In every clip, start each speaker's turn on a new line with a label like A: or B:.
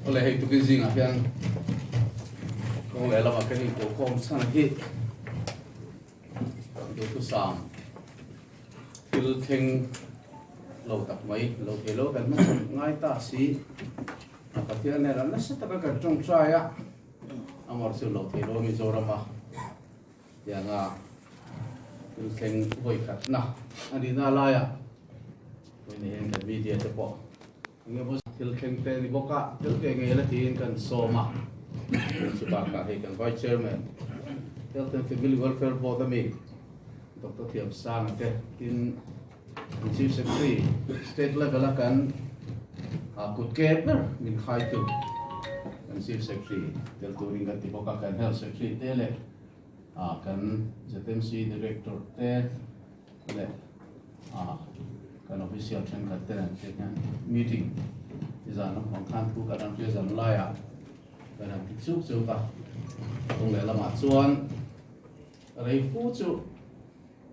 A: Awle hei tukin zingah hian kawng leh lamah kan inkokhawm chhan hi Duhthusam thil thleng lo tak mai lo thei lo kan hmachhawn ngai ta si a Pathian nen a nasa taka kan tawngtai a amar chu lo thei lo Mizorama tianga thil thleng vawi khatna a nihna laiah vawiin hian kan media te pawh Enge maw thil thleng te ni bawk a, thil ve ngei la tiin kan sawm a, chu bakah hei kan Vice Chairman Health and Family Welfare Board ami Doctor Thiamsanga te tin kan Chief Secretary State level a kan kut ke ber min khaitu kan Chief Secretary tel turin kan ti bawk a, kan Health Secretary te leh kan ZMC Director te leh kan official thenkhat te nen te hian meeting zan lampang khan thu kan han hria zan laiah kan han ti chuk chuk a, kawng leh lamah chuan rei fu chu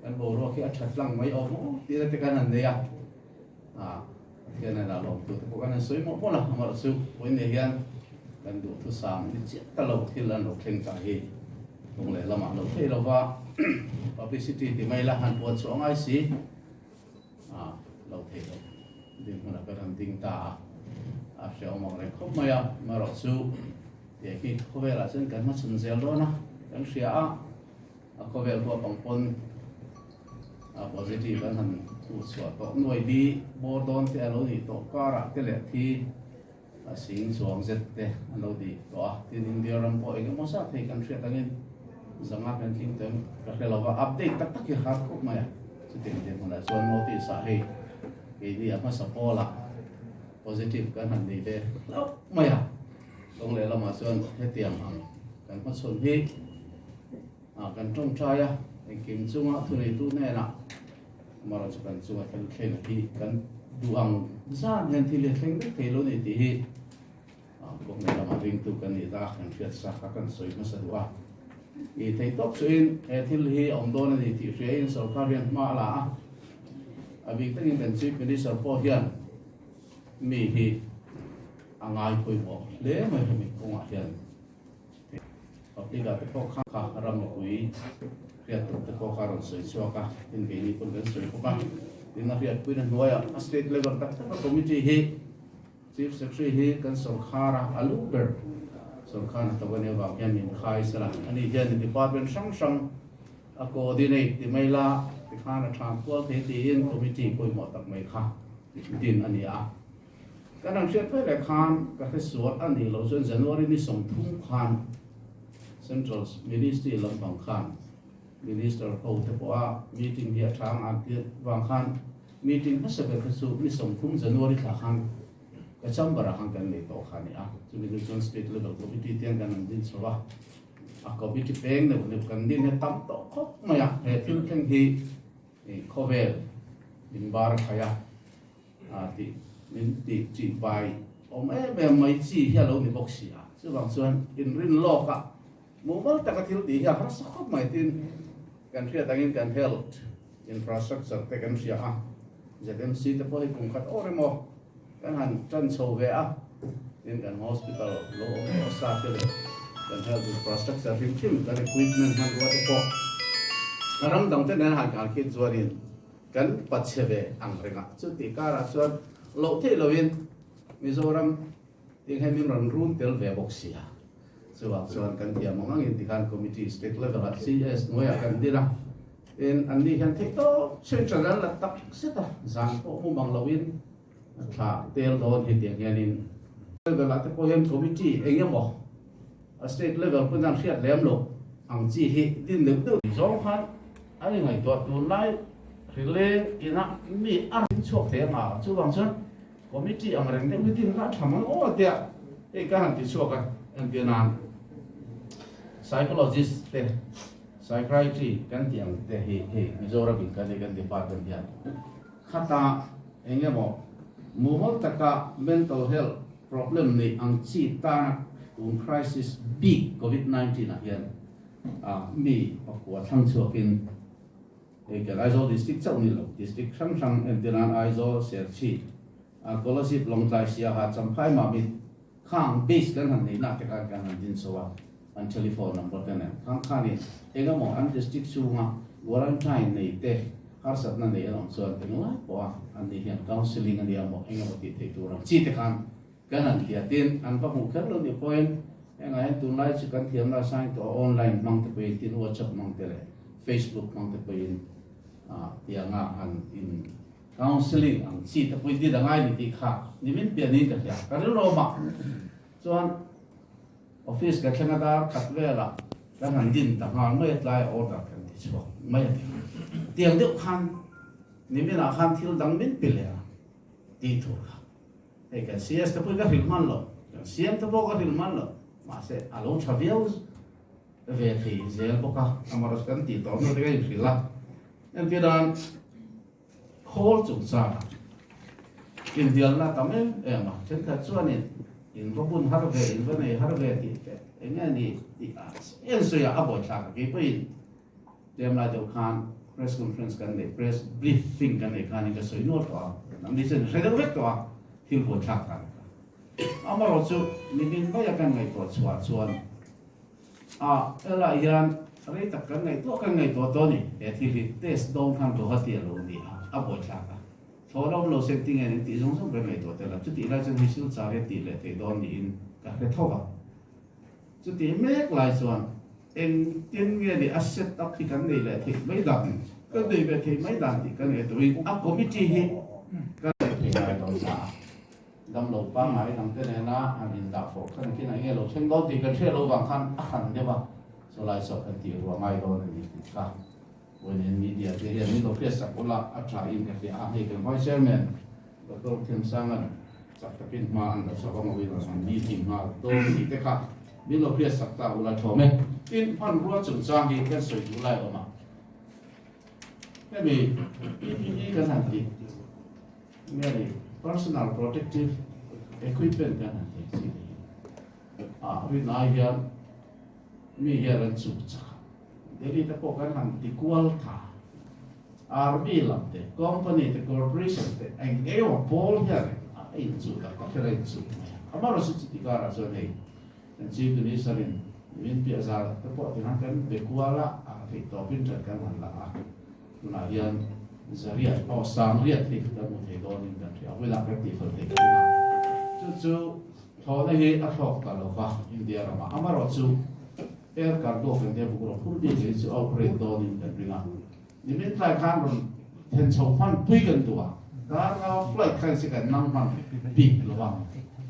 A: kan boruak hi a tha tlang mai awm aw tih na te kan han nei a, Pathian nen ah lawmtu te pawh kan han sawi mawlh mawlh a, amaherawhchu chu vawiin hian kan duhthusam ni chiah ta lo thil an lo thleng ta hi. Kawng leh lamah lo thei lova publicity ti mai la han puan chhuah ngai si a lo thei lo dinhmunah kan han ding ta a, a hreawm ang reng khawp mai a, amaherawh chu tiang hi khawvelah chuan kan hmachhawn zel dawn a, kan hria a, a khawvel huap ang pawn a positive an han hmuh chhuah tawh nuai bi bawr dawn te a lo nih tawh karah te leh thi. A sing chuang zet te an lo ti tawh a, tin India ram pawh eng emaw zat hei kan hriat angin zanga kan tling tawh em ka hre lo va, update tak tak hi har khawp mai a, chutiang te hmunah chuan notice ah hei keini a hmasa pawlah positive kan han nei ve hlauh mai a, kawng leh lamah chuan hetiang ang kan hmachhawn hi kan tawngtai a, engkim chunga thuneitu hnenah Amaherawhchu kan chunga thil thleng hi kan duh ang zan hian thil hi a thleng vek thei lo ni tih hi kawng leh lamah ringtu kan nih ta kan hriat sa kha kan sawi hmasa duh a. I thei tawp chuin he thil hi a awm dawn a ni tih hriain sorkar hian hma a la a, a bik takin kan Chief Minister pawh hian mi hi a ngai pawimawh hle mai hemi kawngah hian. Public ah te pawh kha kha ram mipui hriat tur te pawh kha rawn sawi chhuak a, tin keini pawn kan sawi bawk a, tin a hriatpuina hnuaiah a state level tak tak a committee hi Chief Secretary hi kan sorkar a a lu ber sorkar hnathawk a nih avang hian min khai sela ani hian department hrang hrang a coordinate ti mai la tikhan a than kual thei tiin committee pawimawh tak mai kha din a ni a. Kan han hriat ve leh khan ka hre sual a nih loh chuan January ni 30 khan Central Ministry lampang khan Minister ho te pawh a meeting hi a chang a tir vang khan meeting hmasa ber kha chu ni 30 January thla khan ka chamber ah khan kan nei tawh kha a ni a, chumi hnu chuan State Level Committee te hian kan han din chho a, a committee peng neuh neuh kan din hi a tam tawh khawp mai a, he thil thleng hi khawvel min bar khai a. A tih min tih chih pai awm em em mai chi hi a lo ni bawk si a, chuvang chuan inrin lawk a mumal taka thil tih hi a harsa khawp mai tin kan hriat angin kan health infrastructure te kan hria a, ZMC te pawh hi kum khat awr emaw kan han tan chho ve a, tin kan hospital lo awm tawh sa te leh kan health infrastructure hrim hrim kan equipment hmanrua te pawh ram dang te nen han kal khin chuanin Kan pachhe ve ang reng a, chutih karah chuan loh theih loin Mizoram tih hian min rawn run tel ve bawk si a. Chuvang chuan kan thiam ang angin tikhan committee state level ah CS hnuaiah kan din a, tin anni hian theihtawp central an la tak zet a, zan pawh hmu mang loin thla tel dawn hi tiang hianin. Level ah te pawh hian committee eng emaw a state level pawhin an hriat lem lo ang chi hi din deuh deuh zawng khan a ingaihtuah tunlai rileng ina mi a rin chhuak thei anga chuvang chuan committee ang reng deuh hi din kha a tha mang aw tia hei ka han ti chhuak a entir nan psychologist te psychiatry kan tih ang te hi hei Mizoram in kan kan department hian Khata eng emaw mumal taka mental health problem nei ang chi tana tun crisis bik covid 19 ah hian mi pakua thlang chhuakin hei kan Aizawl district chauh ni lo district hrang hrang entir nan Aizawl, Serchhip, Kolasib, Lawngtlai, Siaha, Champhai, Mamit khang base kan han neihna te khan kan han din chho a, an telephone number te nen khang khanin eng emaw an district chhunga quarantine nei te harsatna nei an awm chuan englai pawha an ni hian counselling a nia maw eng emaw tih theih tur ang chi te khan kan han hria tin an va hmuh kher lo nih pawhin hengah hian tunlai chu kan thiamna a sang tawh a online hmang te pawhin tin whatsapp hmang te leh facebook hmang te pawhin tianga an in Counselling ang chi te pawhin dil a ngai ni tih kha nimin pianin ka hria. Ka rilru mah chuan office ka thleng a dar khat velah kan han din ta nghal mai a tlai order kan ti chhuak mai a ti. Tiang deuh khan niminah khan thil dang min pe leh a tih tur kha hei kan CS te pawhin ka hrilh hman lo, kan CM te pawh ka hrilh hman lo mahse a lo tha viau ve thei zel bawk a, amaherawhchu kan tih tawh hnu te ka inhrilh a entir nan. Khawl chungchangah inhnialna tam em em a, thenkhat chuanin in va bun har ve, in va nei har ve tih te eng nge ni tih a en sawi a, a buaithlak a. Kei pawhin tlem lai deuh khan press conference kan neih, press briefing kan neih khanin ka sawi nual tawh a, nangni chuan in hre deuh vek tawh a, thil buaithlak dan kha. Amaherawhchu nimin maia kan ngaihtuah chhuah chuan A, helaiah hian rei tak kan ngaihtuah kan ngaihtuah tawh a ni. He thil hi test dawn khan Guwahati a lo ni a, a buaithlak a. Thlawh lo lo seng tinge nin tih zawng zawng kan ngaihtuah tel a, chutih lai chuan hei Silchar hi a tih leh theih dawn niin ka hre tho va. Chutih mek lai chuan engtin nge ni a set up hi kan nei leh theih mai dan, kan nei ve thei mai dan tih kan ngaihtuahin a committee hi kan nei thei ngai dawn ta a. Damlo pangngai dangte nena han indah fawh khan khin a nge lo thleng dawn tih kan hriat loh vang khan a han deuh a, chulai saw kan tih ruah ngai dawn a ni tih kha vawiin media te hian min lo hriat sak ula a tha in ka hria a, hei kan Vice Chairman Doctor Thiamsanga'n chak takin hma an la chhuak a mawiin an meeting nghal dawn tih te kha min lo hriat sak ta ula thawm e. Tin, hmanrua chungchang hi kan sawi duh lai awm a, hemi PPE kan han tih. Nge ni personal protective equipment kan han tih chi te hi a rin ai hian mi hian an chuk chak a, Delhi te pawh kan han ti kual tha, army lam te, company te, corporation te eng emaw pawl hian a inchuh tak tak hian a inchuh mai a, amaherawhchu chuti karah chuan hei kan Chief Minister in min piah zar te pawh tikhan kan be kual a, a theih tawpin ṭan kan han la a. Tunah hian Zariat aw Sangriat hi kan hmu thei dawnin kan hria a, vawilah kan tihfel thei ka ring a. Chu chu thlawhna hi a thlawk ta lo va India ramah. Amaherawhchu air cargo kan tia buk rawh phur bik hi chu a operate dawnin kan ring a. Nimin tlai khan rawn then chho hman pui kan duh a, Dargaon flight khan si kan nang hman bik lo va.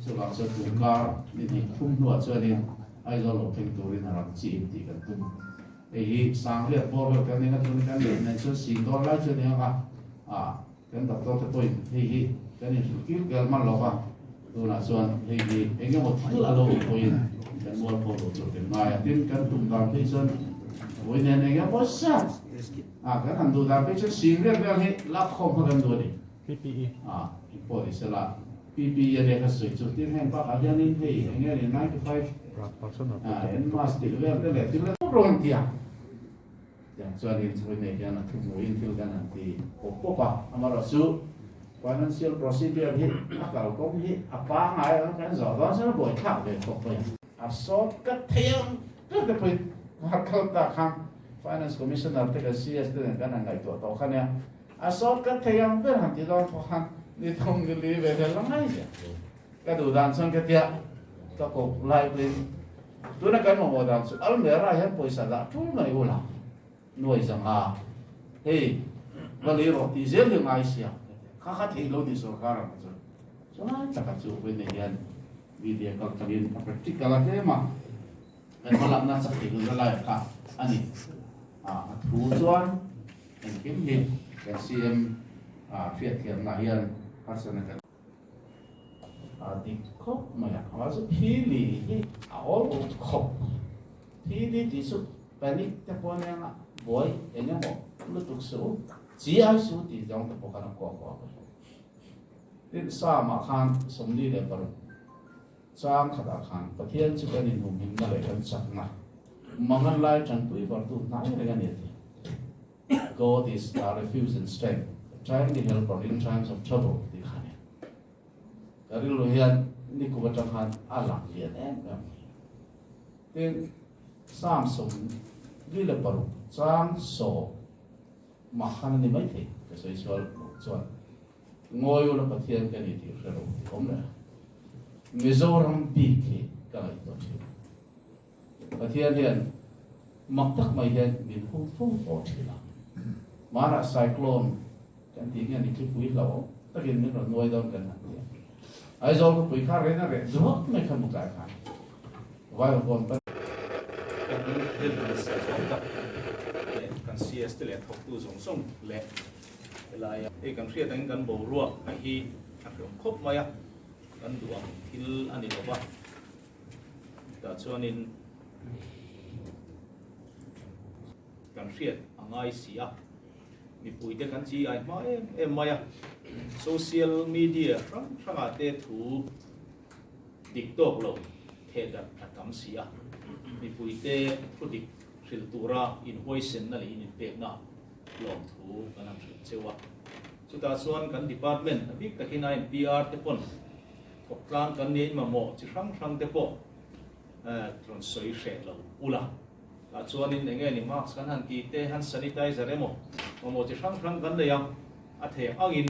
A: Chuvang chuan tun kar ni hnih thum hnuah chuanin Aizawl lo thleng turin a ram chi in tih kan tum. Hei hi Sangriat bawr vel kan eng a tun kan neih nen chuan sing dawn lai chu a ni ang a, ah kan doctor te pawhin hei hi kan inhrilh kil kel hman lo va, tunah chuan hei hi eng emaw thil a lo awm pawhin kan mualpho lo tur kan ngai a, tin kan tum dan phei chuan vawi nen eng emaw zat ah kan han duh dan phei chuan Singriat vel hi lakkhawm kha kan duh a ni.
B: PPE.
A: Ah engpawh ni sela PPE a nia ka sawi chu tin heng bakah hianin hei eng nge ni 95 ah en mask tih vel te leh thil vel rawn ti a tiang chuanin chhawi nei hian a thu hmuhin thil kan han ti pawp pawp a amaherawhchu financial procedure hi a kalkawng hi a pangngai ang kan zawh dawn chuan a buaithlak ve khawp mai a sawt kat thei ang ber te pawhin har kal ta khan finance commissioner te kan CS te nen kan han ngaihtuah tawh kha nia. A sawt ka thei ang ber han ti dawn pawh khan ni thum ni li ve vel la ngai zel. Ka duh dan chuan ka tia ka kawp lai pawhin tuna kan mamawh dan chu almera hian pawisa dah tul mai ula nuai zanga hei va lei rawh tih zel hi ngai sia ka tia kha kha theih lo ni sorkar ang chuan chulai taka chu vawiin hian. Media kal tlangin a practical a tlem a, kan hmalakna chak thei tur lai kha a ni. A thu chuan engkim hi kan CM hriatthiamna hian harsatna kan a dik khawp mai a. Amah chu phili hi a awl khawp. Phili tih chu panic te pawh nia nga buai eng emaw lutuk suh u, chi ai suh tih zawng te pawh khan a kuah kuah a. Tin, Psalm-ah khan 46 chang khatah khan Pathian chu kan inhumhimna leh kan chakna mangan lai tanpui bartu hnai reng a ni a ti. God is our refuge and strength, a timely helper in times of trouble tih kha a ni. Ka rilru hian nikum atang khan a lang lian em em mai. Tin, Psalm 46 chang sawm mah khan a ni maithei, ka sawi sual loh chuan. Ngawi ula Pathian ka ni tih hre lo tih awm leh a. Mizoram bik hi ka ngaihtuah thin. Pathian hian mak tak mai hian min hum fo fo thin a. Hmanah cyclone kan tih nge ni thlipui hlauhawm takin min rawn nuai dawn kan han ti a. Aizawl khawpui kha reng a reh duak mai kha mutlai khan Vaivawn
B: Kan Health Minister zawng tak leh kan CS te leh thawktu zawng zawng leh Helai hei kan hriat angin kan boruak a hi a hlawm khawp mai a, kan duh ang thil a ni lo va, tah chuanin kan hriat a ngai si a, mipuite kan chi ai hma em em mai a, social media hrang hrangah te thu dik tawk lo theh darh a tam si a, mipuite thu dik hrilh tura inhuaisenna leh ininpekna lawmthu kan han hrilh cheu a. Chutah chuan kan department a bik takin INPR te pawn thawk tlang kan nia in mamawh chi hrang hrang te pawh rawn sawi hreh lo ula. Tah chuanin eng nge ni mask kan han tih te, hand sanitizer emaw mamawh chi hrang hrang kan nei a, a thei angin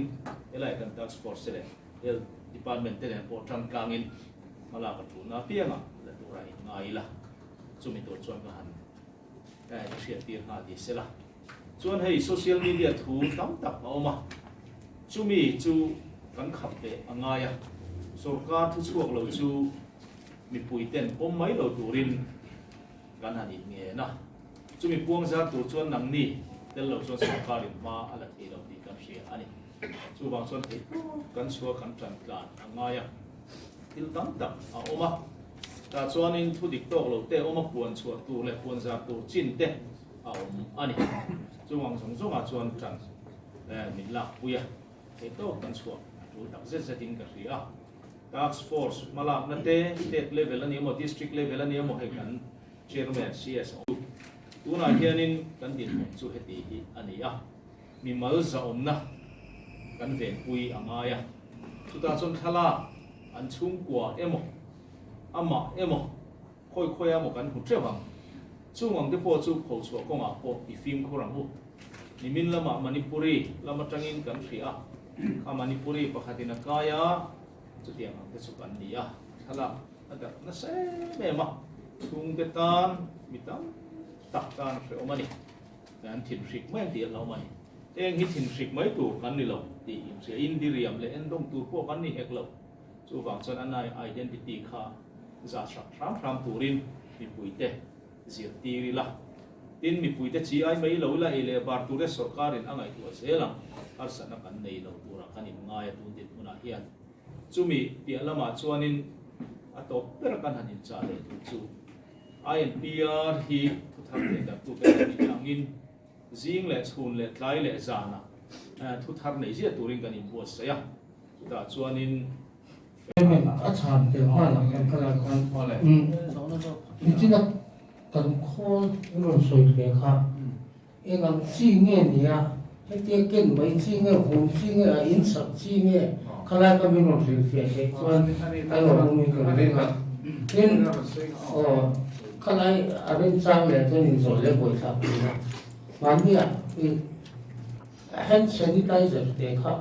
B: helai kan task force te leh health department te nen pawh tang tlangin hmalak a tulna apiangah la tura in ngai ila. Chumi tur chuan ka han ka hriattir nghal ni sela. Chuan hei social media thu tam tak a awm a, chumi chu kan khap leh a ngai a, sorkar thu chhuak lo chu mipui ten pawm mai lo turin kan han inngen a, chumi puang zar tur chuan nangni tel lo chuan sorkarin hma a la thei lo tih kan hria a ni. Chuvang chuan theih tawp kan chhuah kan tan tlan a ngai a, thil tam tak a awm a, tah chuanin thu dik tawk lo te awm a, puan chhuah tur leh puan zar tur chin te a awm a ni. Chuvang zawng zawngah chuan tan min lak pui a, theih tawp kan chhuah a tul tak zet zetin ka hria a. Task force hmalakna te state level a ni emaw district level a ni emaw hei kan chairman CS a awm. Tunah hianin kan dinhmun chu heti hi a ni a. Mimal zahawmna kan venpui a ngai a, chutah chuan thlalak an chhungkua emaw, amah emaw, khawi khawi emaw kan hmu teuh ang. Chung ang te pawh chu phochhuah kawngah pawh i fimkhur ang u. Nimin lamah Manipuri lam atangin kan hria a, kha Manipuri pakhatin a kai a, chutiang ang te chu kan ni a, thlalak a darh nasa em em a, chhungte tan mi tam tak tan hrehawm a ni. Kan thinhrik mai ang tih a hlauh mai. Heng hi thinhrik mai tur kan ni lo tih inhria in diriam leh endawng tur pawh kan ni hek lo. Chuvang chuan an identity kha zah hrak hram hram turin mipuite zirtir ila. Tin, mipuite chi ai mai lo ila ei leh bar tur e sorkarin a ngaihtuah zel ang. Harsatna kan nei lo turah kan inngai a tun dinhmunah hian. Chumi piah lamah chuanin a tawp ber kan han inchah leh duh chu. INPR hi thuthar leh darhtu te an nih angin zing leh chhun leh tlai leh zanah thuthar nei ziah turin kan inbuatsaih a, chutah chuanin.
C: Payment a chhan tel nghal ang kan kal ah khan nichina kan khawl in rawn sawi hle kha eng ang chi nge nia hetia ken mai chi nge hum chi nge a in sak chi nge khalai kha min rawn hrilhfiah theih chuan a lawm awm in kan ring a tin aw khalai a remchang leh chuan inzawh leh buaithlak thin a mahnia i hand sanitizer te kha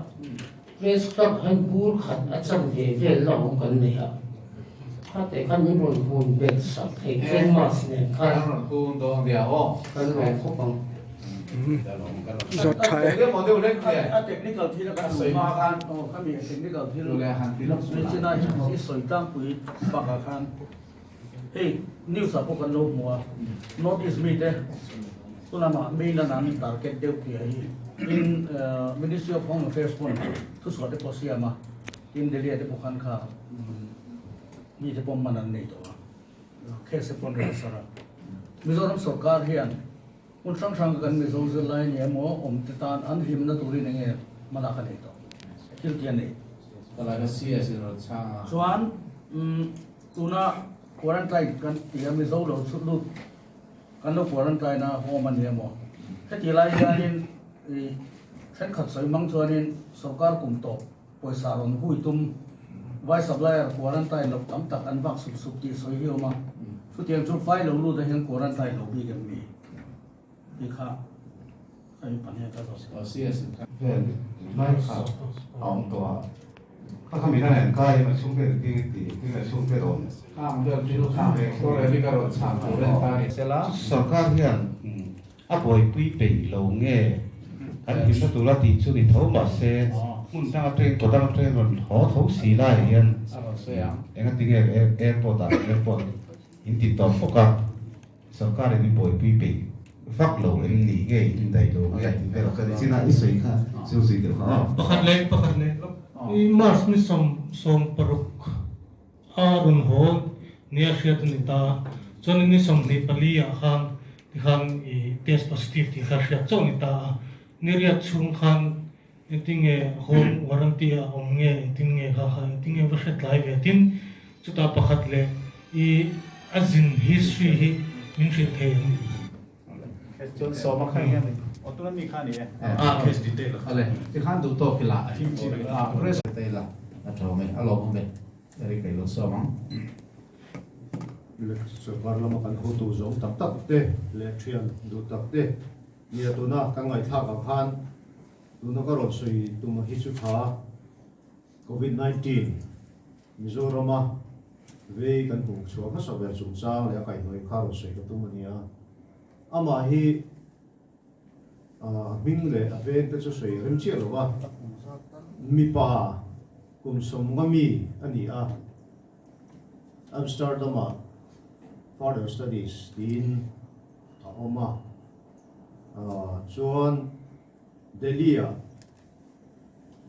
C: press club hian bur khat a chan ve vel la awm kan nei a kha te khan min rawn hun bet sak thei chuan mask nen khan kan lawm khawp ang.
D: Zawt tha e.
E: A technical thil a kan sawi hma khan aw khami technical thil Mechina hi sawi tlangpui bakah khan hei news ah pawh kan lo hmu a North East mite tunlamah mainland an target deuh tih hi tin Ministry of Home Affairs pawn thuchhuah te pawh siam a tin Delhi ah te pawh khan kha mite pawh man an nei tawh a case te pawh an register a Mizoram sorkar hian Hmun hrang hrang kan Mizo zirlai ni emaw awm te tan an hlimna turin enge hmalak a nei tawh? Thil ti a nei. Chuan tuna quarantine kan ti a Mizo lo chhut lut kan lo quarantine a home a ni emaw heti lai hianin i thenkhat sawi mang chuanin sorkar kum tawp pawisa rawn hui tum vai supplier quarantine loh tam tak an vak sup sup tih sawi hi a awm a, chutiang chu vai lo lut ah hian quarantine lo bik em ni tih kha ka in pahnih ka zawt.
F: Vel lai kha a awm tawh a, kha kha mi khan a enkai em a chhungte in tin ti tin a chhungte rawn
A: Khang vel thil kha Sorry ka rawn chhan tur en ta ni sela.
F: Sorkar hian A buaipui peih lo nge kan hlimna tura tih chu ni tho mahse hmun danga train kaw danga train rawn haw tho si laiah hian engati nge airport ah airport in ti tawp bawk a, sorkar in i buaipui peih vak lo em ni nge in daih lo nge tih vel ka ni chin a i sawi kha chu zui deuh kha aw.
D: Pakhat leh pakhat leh i March ni 16 A rawn haw nia hriat a ni ta. Chuan ni 24 ah khan tikhan i test positive tih kha hriat chauh a ni ta a. Ni riat chhung khan engtin nge home warranty a awm nge engtin nge kha kha engtin nge va hre tlai ve tin chutah pakhat leh i a zin history hi min hrilh thei ang.
B: Chuan sawma kha enge ni? Aw tuna mi kha ni e.
A: A case detail a. Ale tikhan duh tawk ila a him chi a press detail a a tha awm e a lawm awm e. Eric ei lo sawm ang.
G: Sorkar lama kan hotu zawng tak tak te leh thian duh tak te nia tuna kan ngaihthlak ang khan tuna ka rawn sawi tum hi chu tha Covid 19 Mizorama vei kan hmuh chhuah hmasa ber chungchang leh a kaihhnawih kha rawn sawi ka tum a nia. Amah hi a hming leh a veng te chu sawi rem chiah lo va, mipa kum 50 mi a ni a, Amsterdam-ah further studies tiin a awm a, chuan Delhi-ah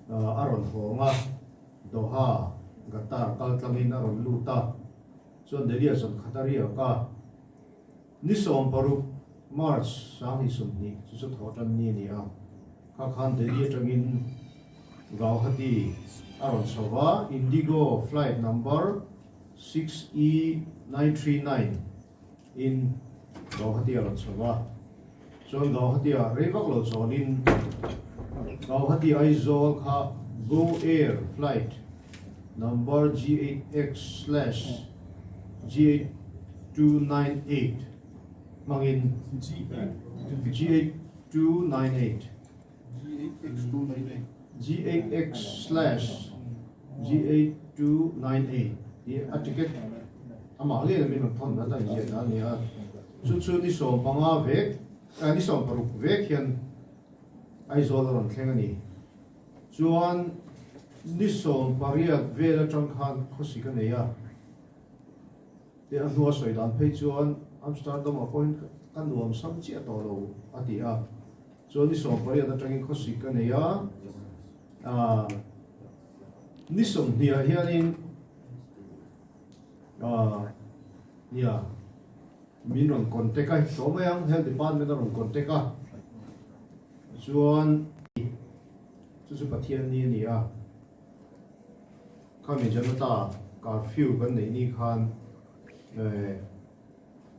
G: a rawn hawng a, Doha, Qatar kal tlangin a rawn lut a, chuan Delhi-ah chuan Qatari-ah ka. Ni 16, March, 2020 chu chu thawh tan ni a ni a, kha khan Delhi atangin Gauhati a rawn chho va, Indigo flight number 6E939 in Gauhati a rawn chho va, chuan Gauhati ah rei vak lo chawlin Gauhati Aizawl kha Go Air flight number G8X slash G8 298 hmangin G8298 G8X slash G8298 hi a ticket amah ngei min rawn thawn dan a inziah dan a ni a, chu chu ni 15 vek ni 16 vek hian Aizawl a rawn thleng a ni. Chuan ni 18 vel atang khan khawsik a nei a. Tih a hnua sawi dan phei chuan Amsterdam-ah pawhin ka nuam sam chiah tawh lo a ti a. Chuan ni 18 atangin khawsik ka nei a, aah ni 20 ah hianin aah nia min rawn contact a, tawh mai ang Health Department a rawn contact a, chuan chu chu Pathian ni a ni a. Khami Janata curfew kan neih ni khan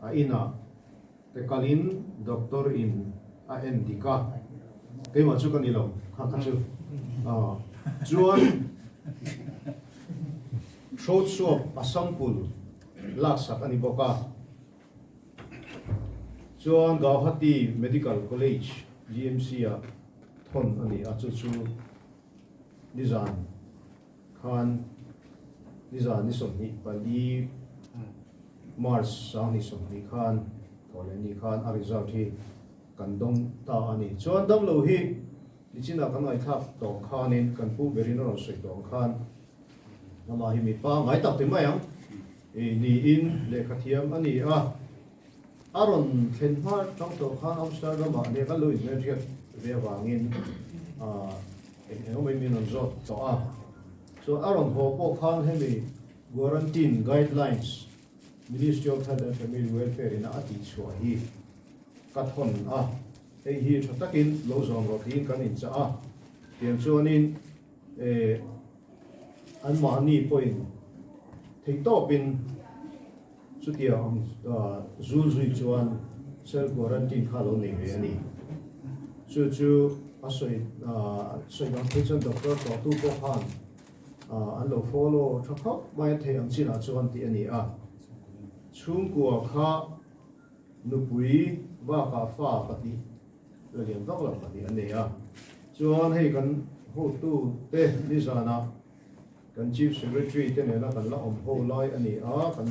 G: a inah te kalin doctor in a en dik a, keimah chu ka ni lo kha kha chu chuan throat swab a sample laksak a ni bawk a, chuan Gauhati Medical College GMC ah thawn a ni a, chu chu Nizan khan nizan ni 24 March 2020 khan thawhlehni khan a result hi. kan dawng ta a ni. Chuan damlo hi nichinah kan ngaihthlak tawh ang khanin kan pu berin a rawn sawi tawh ang khan amah hi mi pangngai tak ti mai ang niin lehkha thiam a ni a. A rawn thlen hma tang tawh khan Amsterdam ah lehkha lo inhmelhriat ve avangin eng eng awm in min rawn zawt tawh a. Chuan a rawn haw pawh khan hemi Quarantine Guidelines Ministry of Health and Family Welfare ina a tihchhuah hi ka thawn a, hei hi tha takin lo zawm rawh tiin kan inchah a. Tiang chuanin anmahni pawhin theihtawpin Chutia ang zul zui chuan self quarantine kha lo nei ve a ni. Chu chu a sawi sawi dang phei chuan doctor tlawhtu pawh khan an lo follow tha khawp mai a theih ang chinah chuan tih a ni a. Chhungkua kha nupui bakah fa pahnih la lian vak lo pahnih an nei a. Chuan hei kan hotute nizanah Kan Chief Secretary te nena kan la awm ho lai a ni a, kan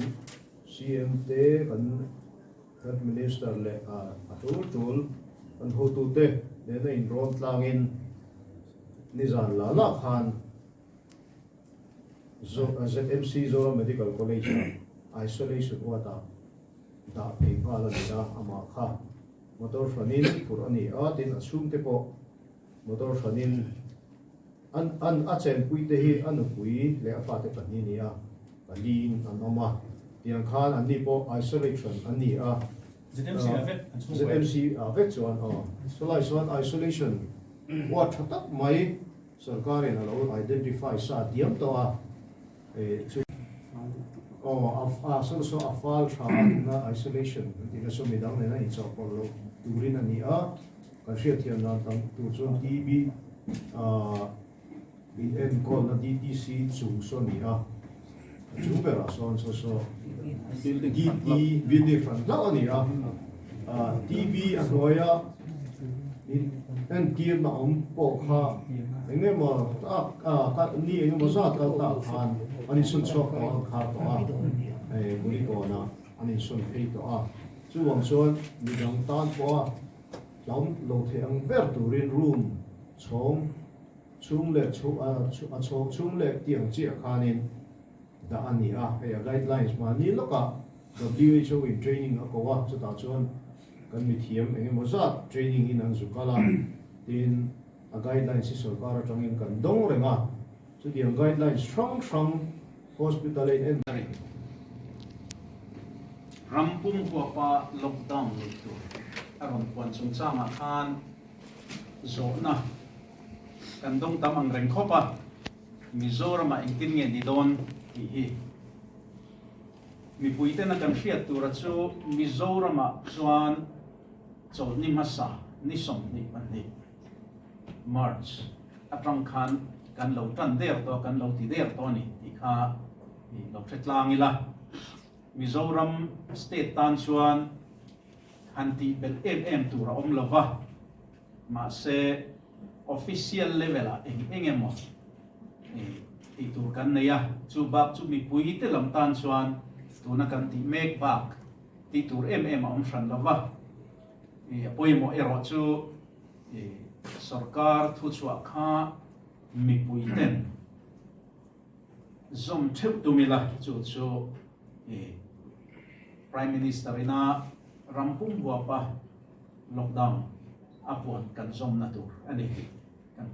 G: CM te, kan Health Minister leh a tul tul kan hotute nena inrawn tlangin nizan la la khan ZMC Zoram Medical College ah isolation ward ah dah phei nghal a ni a, amah kha motor hranin phurh a ni a, tin a chhungte pawh motor hranin An an a chenpui te hi a nupui leh a fate pahnih a ni a, paliin an awm a, tiang khan an ni pawh isolation an ni a.
B: ZMC ah vek an chhung buai.
G: ZMC ah vek chuan aw. Chulai chuan isolation huat tha tak mai sarkarin a lo identify sa diam tawh a, eh chu aw a a saw saw a fal tha a tuna isolation an tih na saw midang nena inchawhpawlh loh turin a ni a. Kan hriatthiam dan tam tur chuan TB in enkawlna DTC chung saw ni a, a chung berah sawn saw saw DT building hran hlauh a ni a, TB a hnuaia in entirna awm pawh kha eng emaw tak ni eng emaw zat kal tak khan an insawn chhuak tawh a, an khar tawh a, Kulikawnah an insawn phei tawh a, chuvang chuan midang tan pawha Hlauh lo theih ang ber turin room chhawng chhung leh a chhawng chhung leh tiang chiah khanin dah a ni a, hei a guidelines mahni lawkah WHO in training a ko a, chutah chuan kan mithiam eng emaw zat training in an zuk al a, tin a guidelines hi sorkar atangin kan dawng reng a, chutiang guidelines hrang hrang hospital a in en.
H: Ram pum huapa lockdown neih tur a rawn puan chungchangah khan zawhna kan dawng tam ang reng khawp a, Mizoramah engtin nge ni dawn tih hi mipuitena kan hriat tura chu Mizoramah chuan chawlhni hmasa ni 22 March atang khan kan lo tan der tawh a, kan lo ti der tawh a ni tih kha lo hre tlang ila. Mizoram state tan chuan han tih belh em em tur a awm lo va, mahse official level ah eng eng emaw tih tur kan nei a, chu bak chu mipui te lam tan chuan tuna kan tih mek bak tih tur em em a awm hran lo va, a pawimawh erawh chu sorkar thuchhuah kha mipui ten Zawm theuh tum ila chu chu Prime Minister ina ram pum huapa lockdown a puan kan zawmna tur a ni tih kan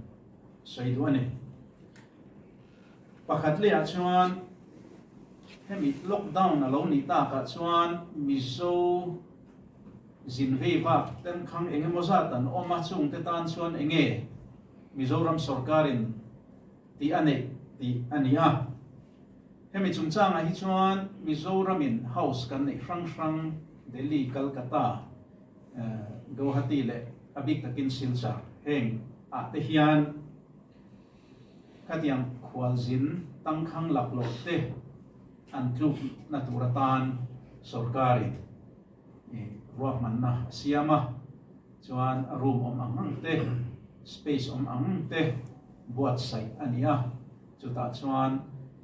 H: sawi duh a ni. Pakhat lehah chuan hemi lockdown a lo nih takah chuan Mizo zin vei vak ten khang eng emaw zat an awm a, chungte tan chuan enge Mizoram sorkarin tih a neih tih a ni a. Hemi chungchangah hi chuan Mizoramin house kan neih hrang hrang Delhi, Calcutta, Guwahati leh a bik takin Silchar heng ah te hian khatiang khualzin tangkhang laklawh te an tlukna tur atan sorkarin ruahmanna a siam a, chuan room awm ang ang te, space awm ang ang te buatsaih a ni a, chutah chuan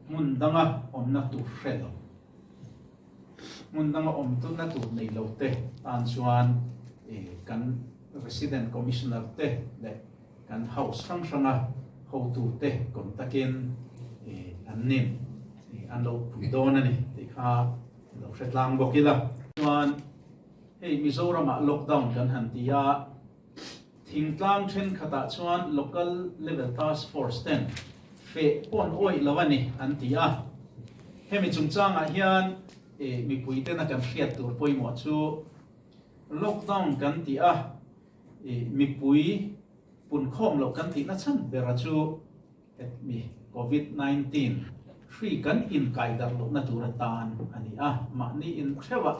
H: hmun danga awmna tur hre lo, hmun danga awm na tur nei lo te tan chuan kan. Resident Commissioner te leh kan House hrang hranga hotute contact-in an nin an lo pui dawn a ni tih kha lo hre tlang bawk ila. Chuan hei Mizoramah lockdown kan han ti a, thingtlang thenkhatah chuan Local Level Task Force ten feh pawn awih lo a ni an ti a. Hemi chungchangah hian mipuitena kan hriat tur pawimawh chu Lockdown kan tih a, mipui punkhawm loh kan tihna chhan bera chu mi Covid 19 hri kan inkai darh lohna tur atan a ni a, mahni inhreuh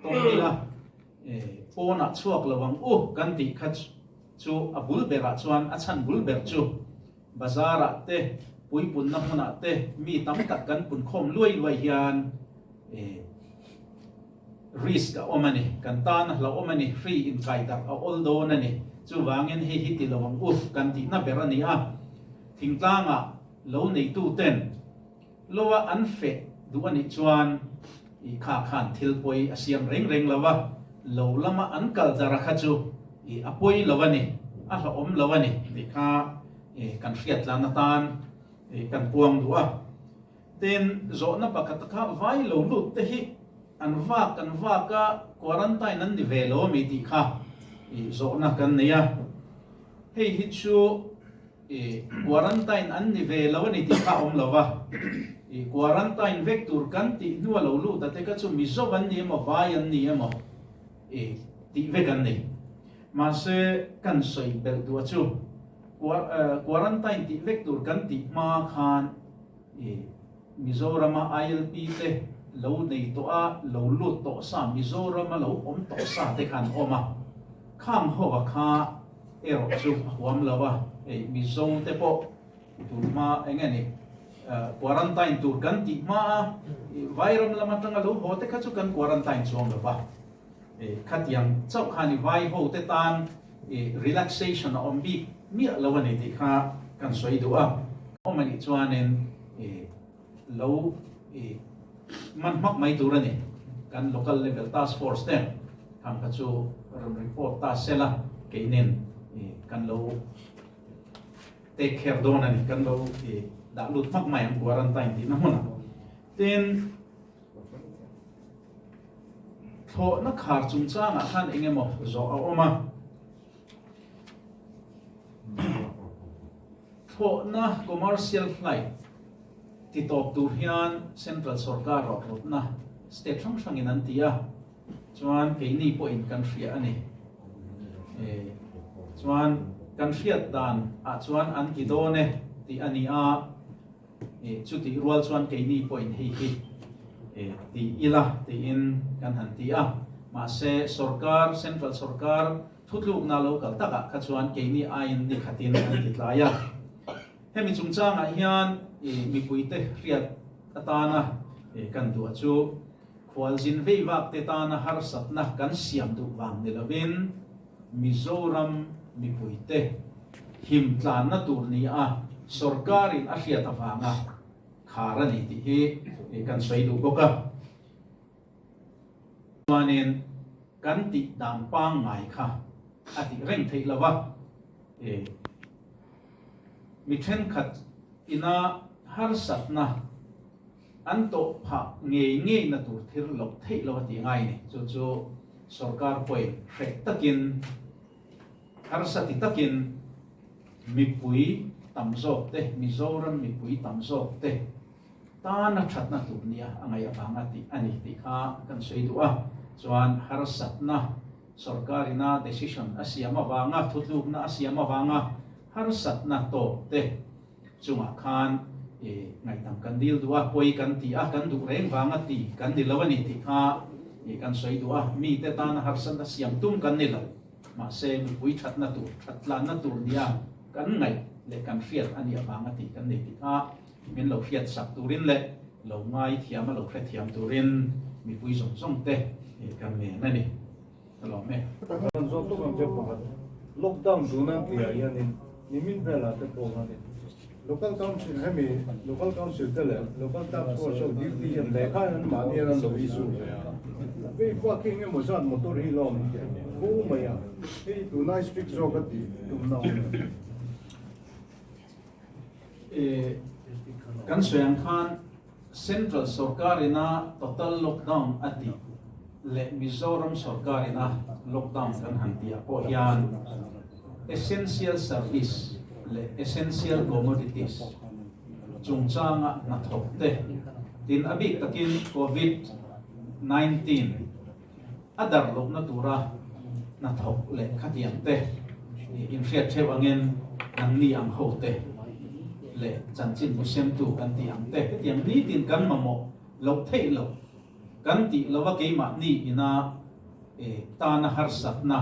H: tawng ila pawnah chhuak lo ang u kan tih kha chu a bul berah chuan a chhan bul ber chu bazarah te puipunna hmunah te mi tam tak kan punkhawm luai luai hian Risk a awm a ni, kan tan a hlauhawm a ni, hri inkai darh a awl dawn a ni. Chuvangin hei hi ti lo ang u kan tihna ber a ni a. Thingtlangah lo neituten loa an feh duh a nih chuan i kha khan thil pawi a siam reng reng lo a, lo lama an kal darh a kha chu i a pawi lo a ni, a hlauhawm lo a ni tih kha kan hriat tlan atan kan puang duh a. Tin, zawhna pakhat kha vai lo lut te hi an vak an vak a, quarantine an ni ve lo ami tih kha i zawhna kan nei a. Hei hi chu i quarantine an ni ve lo a ni tih kha a awm lo va. I quarantine vek tur kan tih hnua lo lut a te kha chu Mizo an ni emaw vai an ni emaw i tih vek an ni. Mahse kan sawi belh duh a chu quarantine tih vek tur kan tih hma khan I Mizorama ILP te lo nei tawh a, lo lut tawh sa, Mizorama lo awm tawh sa te kha an awm a. Khang ho a kha erawh chu a huam lo a, hei Mizo te pawh tun hma eng nge ni quarantine tur kan tih hma a, Vairam lam atanga lo haw te kha chu kan quarantine chuang lo va. Khatiang chauh khan i vai ho te tan relaxation a awm bik miah lo a ni tih kha kan sawi duh a. Awm a nih chuanin lo man hmak mai tur a ni. Kan local level task force te khang kha chu rawn report ta se la keinin kan lo take care dawn a ni. Kan lo dah lut hmak mai ang quarantine tihna hmunah. Tin. Thlawhna khar chungchangah khan eng emaw zawh a awm a. Thlawhna commercial flight ti tawp tur hian Central sorkar rawhrawtna state hrang hrangin an ti a, chuan keini pawhin kan hria a ni. Chuan kan hriat dan ah chuan an ti dawn e tih a ni a. Chutih rual chuan keini pawhin hei hi ti ila tiin kan han ti a, mahse sorkar, central sorkar thutlukna lo kal takah kha chuan keini aiin ni khatin an ti tlai a. Hemi chungchangah hian mipuite hriat atana kan duh chu khualzin veivak te tana harsatna kan siam duh vang ni lovin Mizoram mipuite him tlanna tur ni a sorkarin a hriat avanga khar a ni tih hi kan sawi duh bawk a. Chuanin kan tih dan pangngai kha a tih reng theih lo a, mi thenkhat ina harsatna An tawh phah ngei ngei na tur thil loh theih lo a ti ngai ni. Chu chu sorkar pawhin hreh takin, harsa ti takin mipui tam zawk te, Mizoram mipui tam zawk te tana thatna tur nia a ngaih avanga tih a ni tih kha kan sawi duh a. Chuan harsatna sorkarina decision a siam avanga, thutlukna a siam avanga harsatna tawk te, Chungah khan i ngaihdam kan dil duh a, pawi kan ti a, kan duh reng vanga ti kan ni lo a ni tih kha i kan sawi duh a, mite tana harsatna siam tum kan ni lo. Mahse, mipui thatna tur, that tlanna tur nia kan ngaih leh kan hriat a nih avanga ti kan ni tih kha min lo hriat sak turin leh lo ngai thiam a lo hrethiam turin mipui zawng zawng te kan ngen a ni. Ka lawm e.
I: Kan zawt tawk ang che pakhat. Lockdown tun an tih ah hianin nimin velah te pawh khanin Local Council hemi Local Council te leh Local Task Force ho duty hian lehkha in an mahni an lo issue ve a. Hei bak hi engemaw zat motor hi la awm fo mai a, hei tunlai strict zawk a tih tumna awm lo.
H: Kan sawi ang khan Central sorkar ina total lockdown a tih leh Mizoram sorkar ina lockdown kan han tih ah pawh hian essential service leh essential commodities chungchanga hnathawk te tin a bik takin Covid 19 a darh lohna tura hnathawk leh khatiang te inhriat theuh angin nangni ang ho te leh chanchin musemtu kan tih ang te hetiang nitin kan mamawh loh theih loh kan tih lova keimahni ina tana harsatna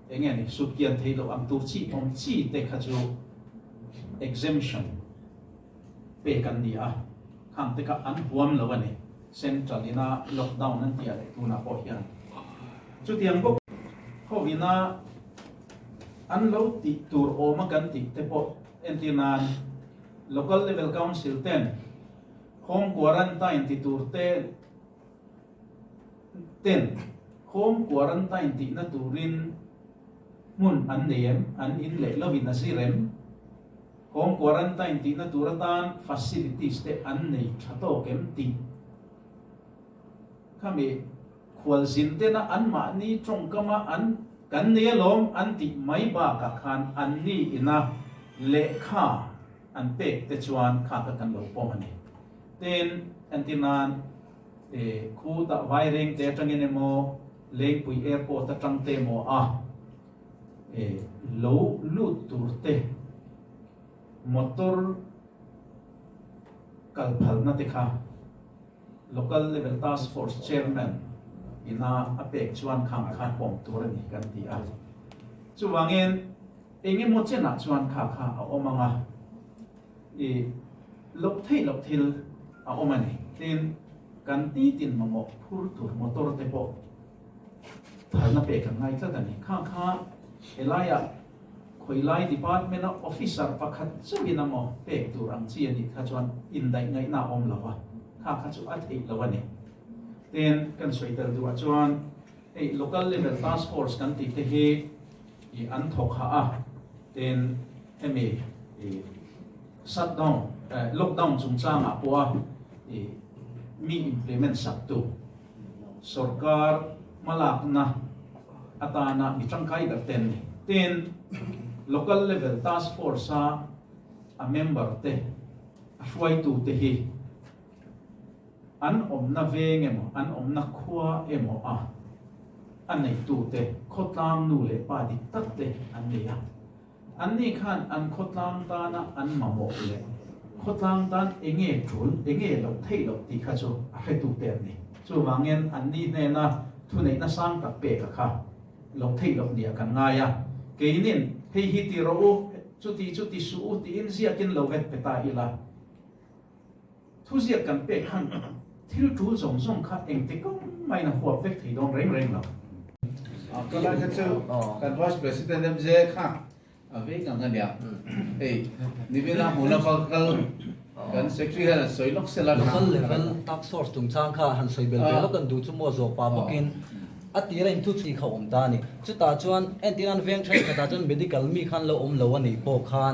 H: Enge ni, sutkian theih loh ang tur chi awm chi te kha chu exemption pek an ni a, khang te kha an huam lo a ni, central ina lockdown an tih ah leh tunah pawh hian chutiang bawk ho ina an lo tih tur awm a kan tih te pawh entir nan local level council ten home quarantine ti tur te ten home quarantine tihna turin hmun an nei em? An in leh lovin a zir em? Home quarantine tihna tur atan facilities te an nei tha tawk em tih khami khualzin tena anmahni tawngkama an kan nei alawm an tih mai bakah khan anni ina lehkha an pek te chuan kha kha kan lo pawm a ni. Tin, entir nan Khu tah Vaireng te atangin emaw Lengpui Airport atang te emaw a lo lut tur te motor kal phalna te kha Local Level Task Force Chairman ina a pek chuan khang kha pawm tur a ni kan ti a. Chuvangin engemaw chenah chuan kha kha a awm ang a. I loh theih loh thil a awm a ni. Tin, kan nitin mamawh phur tur motor te pawh phalna pek an ngai tlat a ni. Kha kha helaiah khawilai department a officer pakhat chauhin a maw pek tur ang chi a nih kha chuan indaih ngaihna a awm lo va, kha kha chu a theih lo a ni. Tin, kan sawi tel duhah chuan hei local level task force kan tih te hi i an thawk hah a, tin hemi i shutdown lockdown chungchangah pawha i mi implement sak tu sorkar hmalakna atana mi tangkai ber te an ni. Tin, local level task force a a member te a hruaitu te hi An awmna veng emaw, an awmna khua emaw a a neitute khawtlang nu leh pa dik tak te an nei a. Anni khan an khawtlang tana an mamawh leh khawtlang tan enge tul, enge loh theih loh tih kha chu a hretute an ni. Chuvangin anni hnena thuneihna sang tak pek a kha loh theih loh nia kan ngai a. Keinin hei hi ti rawh u, chuti chu ti suh u tiin ziakin lo vet pe ta ila. Thuziak kan pek khan thil tul zawng zawng kha engti kawng maiin a huap vek thei dawn reng reng lo.
A: Ka lai kha chu kan Vice President MJ kha a vei ngang a nia. Hei nimina hmuna va kal kan Secretary hian an sawi lawk sela.
E: Local level task force chungchang kha han sawi bel ve lawk an duh chu maw zawh pah bawkin a tira in thuchhui kha awm ta a ni. Chutah chuan entirnan veng thenkhatah chuan medical mi khan lo awm lo a nih pawh khan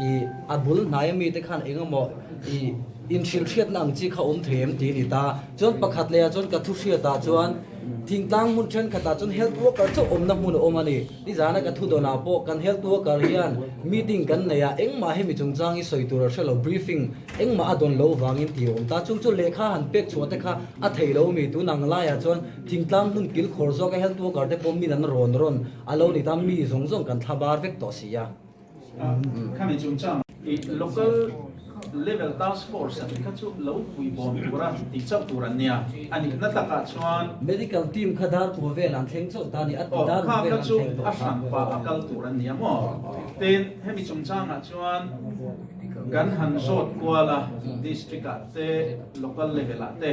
E: ih a bul hnaia mite khan eng emaw ih inhrilhhriatna ang chi kha awm thei em tih a ni ta. Chuan pakhat lehah chuan ka thu hriatah chuan thingtlang hmun thenkhatah chuan health worker chauh awmna hmun a awm a ni. Nizana ka thu dawnah pawh kan health worker hian meeting kan nei a, engmah hemi chungchang hi sawi tur a hre lo, briefing Engmah a dawn lo vangin tih a awm ta. Chung chu lehkha han pek chhuah te kha a thei lo mi. Tun ang laiah chuan thingtlang hmun kil khawr zawk a health worker te pawh min an rawn rawn a lo ni ta. Mi zawng zawng kan thla bar vek tawh si a.
H: Khami chungchang i local level task force a tih kha chu lo pui bawm tura tih chauh tur an nia. A nihna takah chuan.
E: Medical team kha dar kua vel an thleng chauh ta ni. A ti dar
H: kua vel an thleng tawh kha. Kha kha chu a hran pah a kal tur an nia maw. Tin, hemi chungchangah chuan. Kan han zawt kual a, district ah te, local level ah te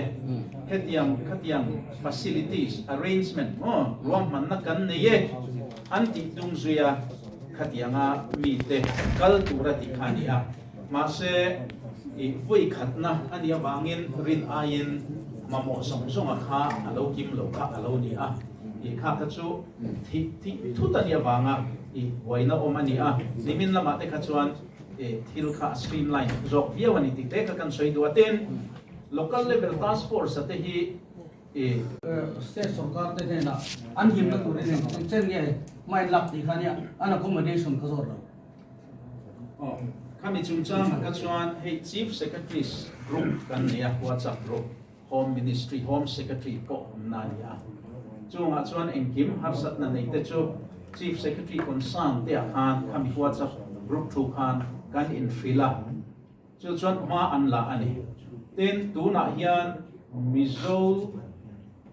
H: hetiang khatiang facilities arrangement maw ruahmanna kan nei e an tih tung zui a, khatianga mite kal tur a tih kha a ni a. Mahse, i vawi khatna a nih avangin rin aiin Mamawh zawng zawnga kha a lo kim lo kha a lo ni a, i kha kha chu thih thih thut a nih avanga i buaina awm a ni a, nimin lamah te kha chuan i thil kha a streamline zawk viau a ni tih te kha kan sawi duh a. Tin, local level task force a te hi i.
E: State sorkar te hnenah an himna turin eng chen nge hma in lak tih kha nia an accommodation kha zawt lo.
H: Aw, khami chungchangah kha chuan hei Chief Secretary's group kan nei a, WhatsApp group, Home Ministry, Home Secretary pawh awmna a ni a. Chungah chuan engkim harsatna nei te chu Chief Secretary concern te ah khan khami WhatsApp group thu khan kan inhrilh a, chu chuan hma an la a ni. Tin, tunah hian Mizo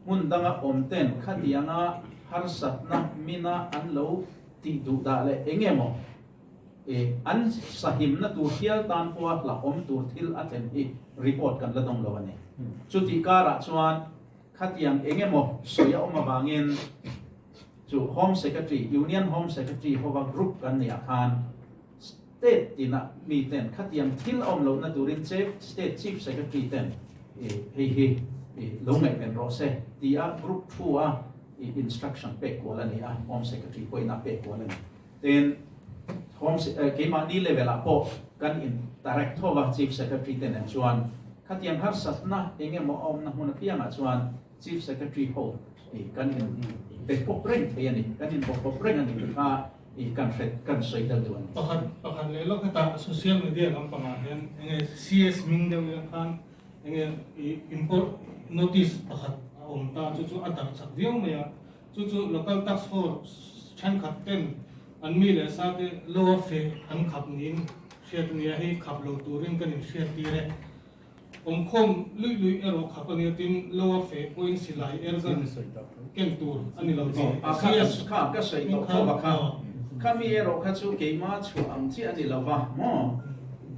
H: hmun danga awm ten khatianga harsatna mina an lo Tih duh dah leh eng emaw i an sahimna tur hial tan pawha hlauhawm tur thil a thlen hi report kan la dawng lo a ni. Chutih karah chuan khatiang eng emaw sawi a awm avangin chu Home Secretary, Union Home Secretary hova group kan nih ah khan State tinah mi ten khatiang thil a awm lohna turin State Chief Secretary ten i hei hi i lo ngaihven rawh se ti a group thu a i instruction pek kual a ni a, Home Secretary pawhin a pek kual a ni. Tin, Home keimahni level ah pawh kan in direct tho va Chief Secretary te nen chuan khatiang harsatna eng emaw a awmna hmun apiangah chuan Chief Secretary ho i kan in be pawp reng thei a ni, kan in bawk pawp reng a ni tih kha i kan hre kan sawi tel duh a ni.
D: Pakhat pakhat leh lawk hetah social media lampangah hian enge CS hming deuh hian khan Enge i import notice pakhat a awm ta chu chu a darh chak viau mai a, chu chu local task force thenkhat ten an mi leh sa te lo a feh an khap niin hriat a nia, hei khap lo turin kan inhriat tir e. Awmkhawm luih luih erawh khap a nia tin lo a feh pawhin silai airgun ken tur a ni lo tih
H: CS Kha ka sawi tawh tho a kha, khami erawh kha chu keimah chhuah ang chiah a ni lo va maw?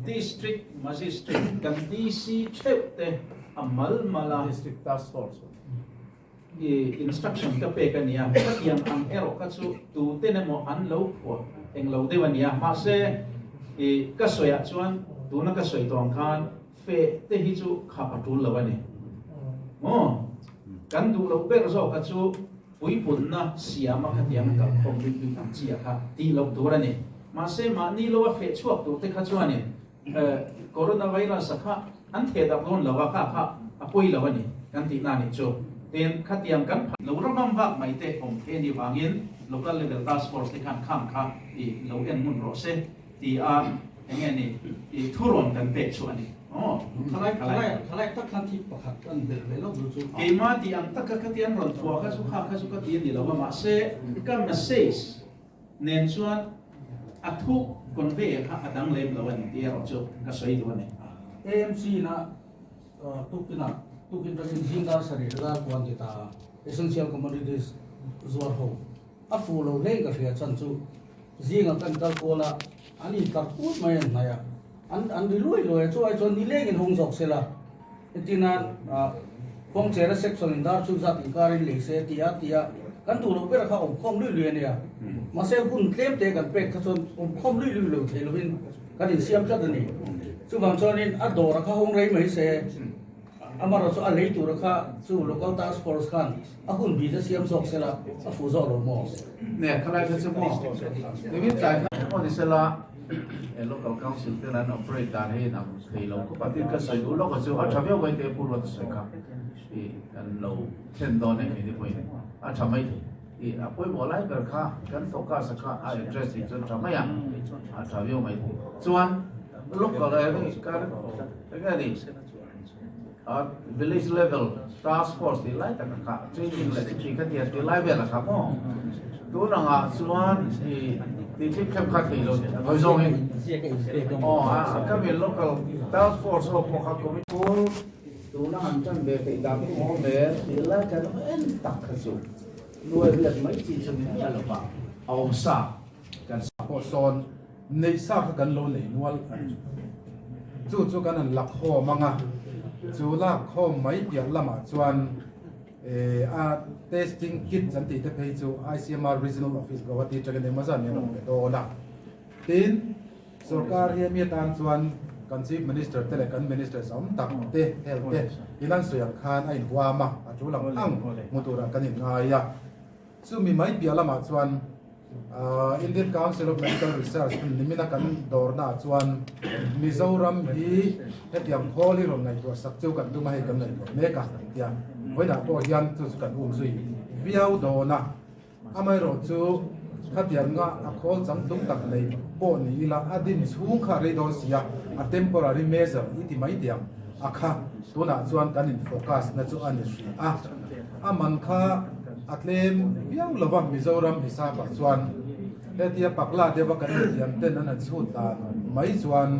H: District Magistrate kan DC theuh te a mal mal a.
A: District Task Force
H: I instruction ka pek a nia, khatiang ang erawh kha chu tu ten emaw an lo phuah eng lo deuh a nia, mahse i ka sawi ah chuan tuna ka sawi tawh ang khan feh te hi chu khap a tul lo a ni maw? Kan duh loh ber zawk kha chu puipunna siam a khatiang a kalkhawm bik bik ang chi ah kha tih loh tur a ni. Mahse mahni lo a feh chhuak tur te kha chuanin coronavirus a kha an theh dak dawn lo a, kha kha a pawi lo a ni kan tihna a nih chu. Tin, khatiang kan phat lo ramam vak mai te awm thei a nih vangin local level task force te khan khang kha i lo en ngun rawh se ti a eng nge ni i thurawn kan pek chu a ni. Aw,
E: Khalai khalai khalai tak khan thi pakhat an belh ve lo chu.
H: Keimah tih ang taka khati an rawn phuah kha chu kha kha chu ka ti a ni lo a, mahse ka message nen chuan a thu convey kha a dang lem lo a ni tih erawh chu ka sawi duh a ni.
E: AMC na tukin ah tukin tangin zingdar sarih dar kuan ti ta a, essential commodities zuar ho a fuh lo hle ka hria chan chu zinga kan kal kual a an intlar put mai an hnaih a an an ri luai luai a chu ai chuan nileng in hawng zawk sela entir nan ah kawngchera section in dar chu zat inkar in lei se ti a ti a kan duh loh ber kha awmkhawm lui lui a nia mahse hun tlem te kan pek kha chuan awmkhawm lui lui lo thei lovin kan insiam tlat a ni chuvang chuanin a dawr a kha hawng rei mai se amarawh chu a lei tur a kha chu local task force khan a hun bi te siam zawk sela a fuh zawk lo maw?
A: Nge khalai kha chu maw? Nimin tlai khan emaw ni sela he local council ten an operate dan hi inang thei lo khawp a, tin ka sawi duh lawk a chu a tha viau mai te Pu Ruata sawi kha i kan lo thlen dawn em ni pawhin a tha mai thei i a pawimawh lai ber kha kan focus a kha a address hi chuan tha mai a, a tha viau mai thei chuan local kan enge ni Village level task force tih lai tak a kha training leh chutih kha tia tih lai vel a kha maw? Tun angah chuan i tih thlip thlep kha thei lo hawi zawng in aw a ka mi local task force ho pawh kha committee School tuna han tan ve theih dan chu maw hmel tih lai kan en tak kha chu nuai riat mai chi chu ni miah lo va a awm sa
I: kan sa pawh sawn Neih sa kha kan lo nei nual a ni. Chu chu kan han lakkhawm ang a, chu lakkhawm mai piah lamah chuan a testing kit an tih te phei chu ICMR Regional Office Guwahati atangin engmaw zat min rawn pe dawn a. Tin, sorkar hi a mi atan chuan. kan Chief Minister te leh kan Minister zawm tak te Health te in an sawi ang khan a inhuam a, a tul ang ang hmu turah kan inngai a. Chumi mai piah lamah chuan Indian Council of Medical Research nimina kan dawrnaah chuan Mizoram hi hetiang khawl hi rawn ngaihtuah sak chu kan tum a, hei kan ngaihtuah mek a tia vawiinah pawh hian chu chu kan um zui viau dawn a. Amaherawh chu khatianga a khawl changtlung tak nei pawh ni ila a din chhung kha rei dawn si a, a temporary measure i ti mai teh ang a kha tunah chuan kan in focus na chu a ni hrih a. A man kha a tlem viau lo va, Mizoram hisapah chuan hetia pakla deuha kan mithiam ten an han chhut dan mai chuan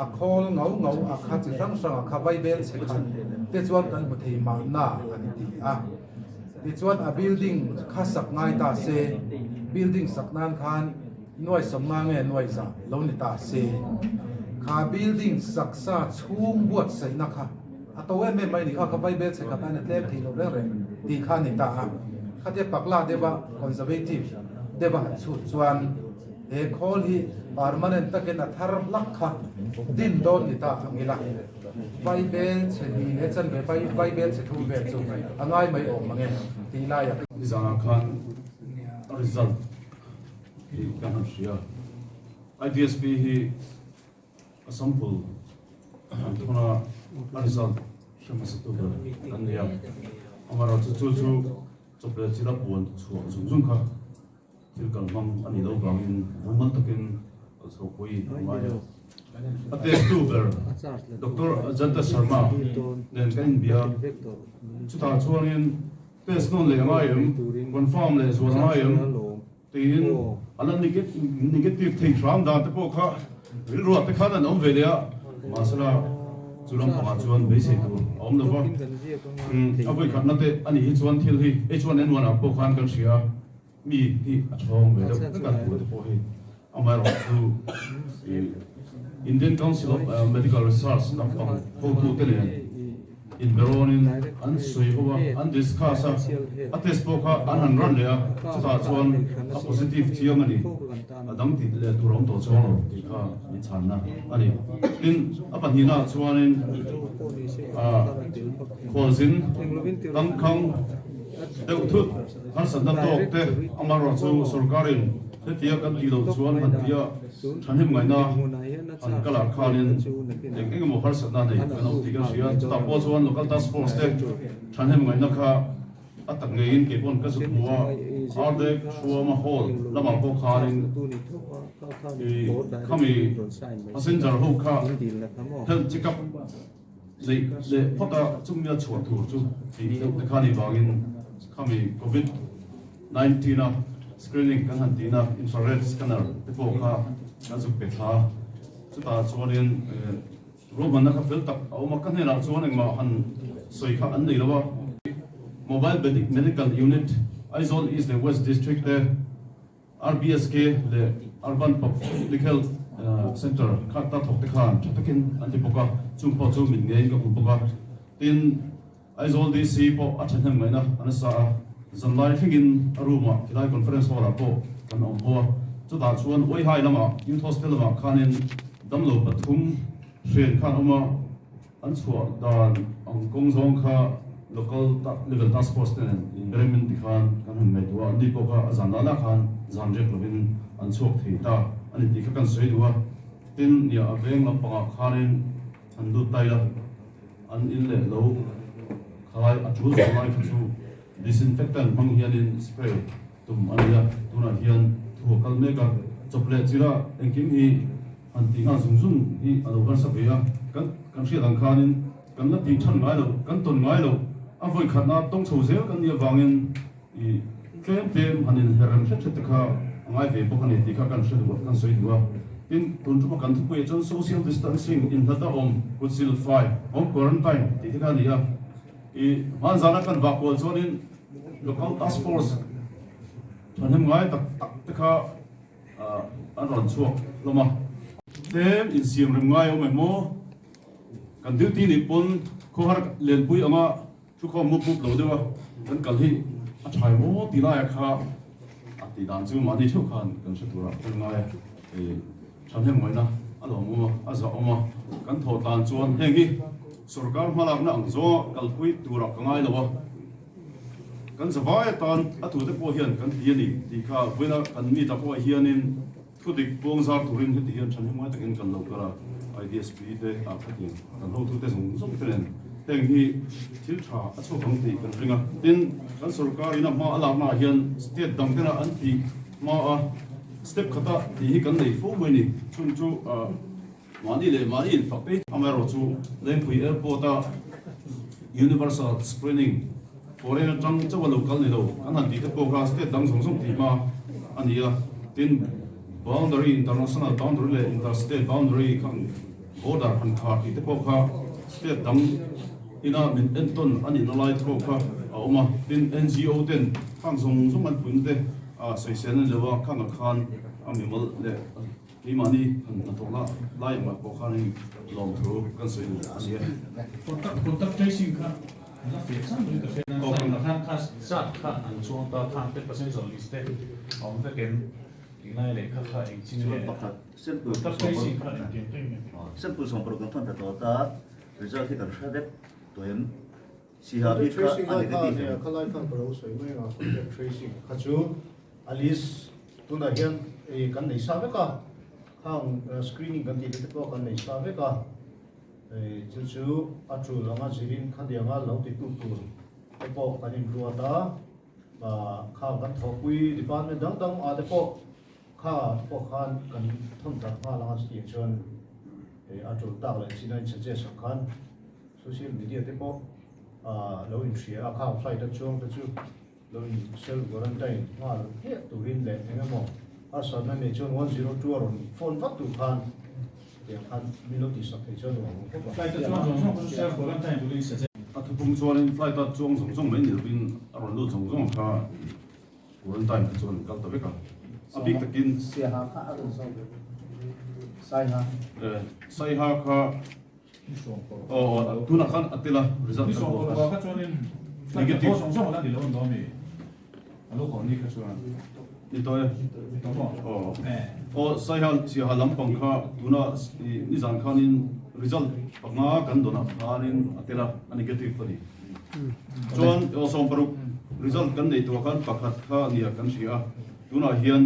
I: a khawl ngau ngau a kha chi hrang hrang a kha vaibel chhe khat te chuan kan hmu thei mahna an ti a. Tichuan a building kha sak ngai ta se, building sak nan khan nuai sawmnga nge nuai za lo ni ta se, kha building sak sa chhung buatsaihna kha A to em em mai ni kha, ka vaibel chhe khat ain a tlem thei lo reng reng tih kha a ni ta a. Khatia pakla deuha conservative deuha han chhut chuan he khawl hi permanent takin a thar hlak kha din dawn ni ta ang ila. Vaibel chhe hnih leh chanve vaibel chhe thum vel chu a ngai mai awm mang e tih laia.
J: Nizanah khan a result hi ka han hria. IDSP hi A sample an thun a, a result hre hmasa tu ber an ni a. Amaherawhchu chu chu chawpleh chila puan chhuah zung zung kha thil kal hmang a nih loh vangin mumal takin kal chhohpui a ngai a. A test tu ber Doctor Ajanta Sharma nen kan inbia. Chutah chuanin test nawn leh a ngai em, confirm leh zual a ngai em? Tiin a la negative thei hram dan te pawh kha rilruah te khan an awm ve leh a, mahsela chu lampangah chuan beisei tur a awm lo va. A vawikhatna te a nih hi chuan thil hi H1N1 ah pawh khan kan hria a, mi hi a thawng ve deuh vek a, tute pawh hi amaherawh chu Indian Council of Medical Research lampang hotute nen Inberawnin an sawi ho a, an discuss a, a test pawh kha an han run leh a, chutah chuan a positive chiang a ni, a dang tih leh tur a awm tawh chuang lo tih kha min chhanna a ni. Tin, a pahnihnaah chuanin khualzin tangkhang deuh thut harsatna tawk te amaherawh chu sorkarin Hetia kan tih loh chuan han tia thahnem ngaihna han kal ah khanin eng eng emaw harsatna nei kan awm tih kan hria. Chutah pawh chuan Local Task Force te thahnem ngaihna kha a tak ngeiin kei pawn ka zuk hmu a, Ardek Hruama Hall lamah pawh khanin i khami passenger ho kha health check up neih leh phawt a chumi a chhuah tur chu tih deuh te kha ni vangin khami Covid 19 a screening kan han tihna infrared scanner te pawh kha kan zuk pe thla chutah chuanin ruahmanna kha fel tak a awm a ka hnenah chuan engmah han sawi kha an nei lo a mobile medical unit Aizawl East leh West District te RBSK leh Urban Public Health Centre kha ta thawk te khan tha takin an ti bawk a, chung pawh chu mit ngeiin ka hmu bawk a. Tin, Aizawl DC pawh a thahnem ngaihna a nasa a, zanlai thlengin a room ah khilai conference hall ah pawh kan awm ho a, chutah chuan Uaihai lamah Youth Hostel lamah khanin damlo pathum hren khan awm a, An chhuah dan ang kawng zawng kha local level task force te nen inberemin tikhan kan han ngaihtuah a, anni pawh kha a zan lah lah khan zan riak lovin an chhuak thei ta a ni tih kha kan sawi duh a. Tin, nia a veng lampangah khanin an lut tai la, an in leh lo khalai a tul zawh lai kha chu disinfectant hmang hianin spray tum a ni a, tunah hian thu a kal mek a, chawp leh chila engkim hi Han tih nghal zung zung hi a lo harsa ve a, kan kan hriat ang khanin kan la tih than ngai lo, kan tawn ngai lo, a vawi khatna tawng chho zel kan nih avangin ih tlem tlem han inher rem hret hret te kha a ngai ve bawk a ni tih kha kan hre duh a, kan sawi duh a. Tin, tun tuma kan thupuiah chuan social distancing, inhlat a awm, kut sil fai, home quarantine tih te kha a ni a. Ih hmanzana kan vah kual chuanin local task force thahnem ngai tak tak te kha, An rawn chhuak hlawm a. Tlem insiam rem ngai awm em aw? Kan duty nih pawn khawhar lenpui anga thukhawm mup mup lo deuh a kan kal hi a tha em aw tih laia kha a tih dan chu mahni theuh khan kan hre turah kan ngai a, thahnem ngaihna a lawmawm a, a zahawm a, kan thawh tlan chuan heng hi sorkar hmalakna ang zawnga kalpui turah ka ngai lo a, kan zavai atan a tute pawh hian kan ti a ni tih kha vawiina kan meet ah pawh hianin Thu dik puang zar turin heti hian thahnemngai takin kan lo kal a, IDSP te ah khatiang kan hotute zawng zawng te nen heng hi thil tha a chhuak ang tih kan ring a. Tin, kan sorkar in a hma a laknaah hian state dang tena an tih hma a step khata tih hi kan nei fo mai ni. Chung chu mahni leh mahni infak te amaherawhchu Lengpui Airport a Universal Screening Foreign atang chauh a lo kal ni lo, kan han tih te pawh kha state dang zawng zawng tih hma a ni a, tin boundary, international boundary leh inter state boundary kha border han khar tih te pawh kha state dang ina min entawn a nihna lai te pawh kha a awm a, tin NGO ten khang zawng zawng an puina te sawisel a ni lo a, khangah khan a mimal leh Keimahni han hnathawh lah lai ang ah pawh khanin lawmthu kan sawi duh a nia.
K: Contact contact tracing kha an la feh chang mai ka hria nan flight ah khan kha zat kha an chuang ta khang te passenger list te a awm vek em tih lai leh kha kha eng chin nge contact tracing kha engtiang ta em
L: Sample 60 kan thawn ta tawh ta result hi kan hre vek tawh em? Siha bik kha a negative em?
G: Kha lai khan ka lo sawi mai a contact tracing kha chu a list Tunah hian kan nei sa vek a, khang screening kan tih te pawh kan nei sa vek a, chu chu a tul anga zirin khatianga lo ti tu tur te pawh kan inruat a, khang kan thawhpui department dang dang ah te pawh kha te pawh khan kan thawn darh nghal anga chutiang chuan a tul tak leh chin a in suggest ang khan social media te pawh lo inhria a, khang flight a chuang te chu. Lo in self quarantine nghal hmiah turin leh eng emaw harsatna nei chuan 102 a rawn phone vat tur khan tiang khan min lo tihsak thei chuan nuam ang khawp a.
K: Flight a chuang zawng zawng chu self quarantine turin suggest.
J: A thupung chuanin flight a chuang zawng zawng mai ni lovin a rawn lut zawng zawng kha quarantine kha chuan an kal ta vek a. A bik takin.
M: Siaha kha a rawn zawk ve. Saiha.
J: Saiha kha Aw tunah khan a tel a result kan hmu
K: kha chuanin negative zawng zawng ala ni lo an dawn mi a lo haw ni kha chuan
J: ni tawh e
K: ni tawh maw
J: aw aw saiha siaha lampang kha tuna nizan khanin result panga kan dawnah khanin a tel a a negative a ni chuan aw 60 result kan nei tawh khan pakhat kha nia kan hria a tunah hian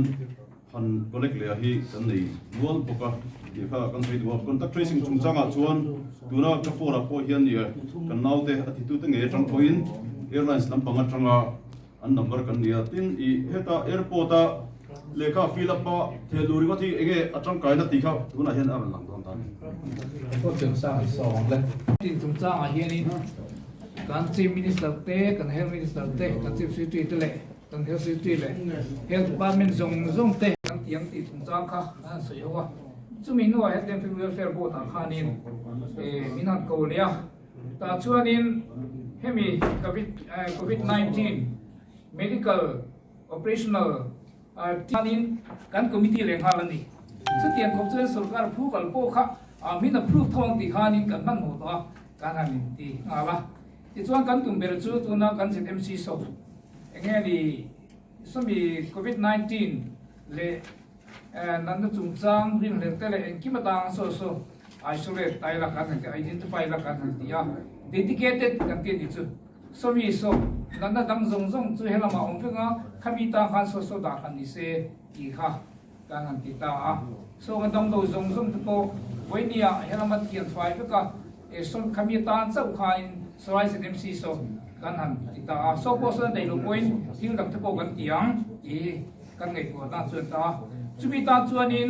J: Han collect leh a hi kan nei nual bawk a tih kha kan sawi duh a. Contact tracing chungchangah chuan tuna ka phone ah pawh hian nia kan naute a titute ngei atang pawhin airlines lampang atanga an number kan nia. Tin i heta airport a lehkha fill up a theh luh ringawt hi enge a tangkaina tih kha tunah hian a rawn lang dawn ta a ni.
M: Airport chungchang i sawi ang le.
N: Tin chungchangah hianin kan Chief Minister te, kan Health Minister te, kan Chief Secretary te leh Kan Health Secretary leh Health Department zawng zawng te kan ti ang tih chungchang kha an han sawi ho a. Chumi hnuah Health and Family Welfare Board ah khanin min han ko leh a. Tah chuanin hemi Covid Covid 19 Medical Operational khanin kan committee leh nghal a ni. Chutiang khawp chuan sorkar approval pawh kha min approve tho ang tih khanin kan hmanhmawh tawh a, kan han inti nghal a. Tichuan kan tum ber chu tuna kan ZMC saw eng nge ni sawmi Covid 19 leh natna chungchang rinhlelh te leh engkim atang saw saw isolate tai la kan han ti identify la kan han ti a dedicated kan ti a ni chu sawmi saw natna dang zawng zawng chu helamah awm vek a khami tang khan saw saw dah khan ni se tih kha kan han ti ta a saw kan damlo zawng zawng te pawh vawinia helama thian fai vek a E sawn khami atan chauh khain Sarai ZMC saw kan han ti ta a, saw pawh sawn daih lo pawhin thil dang te pawh kan ti ang tih kan ngaihtuah dan chuan ta a. Chumi tan chuanin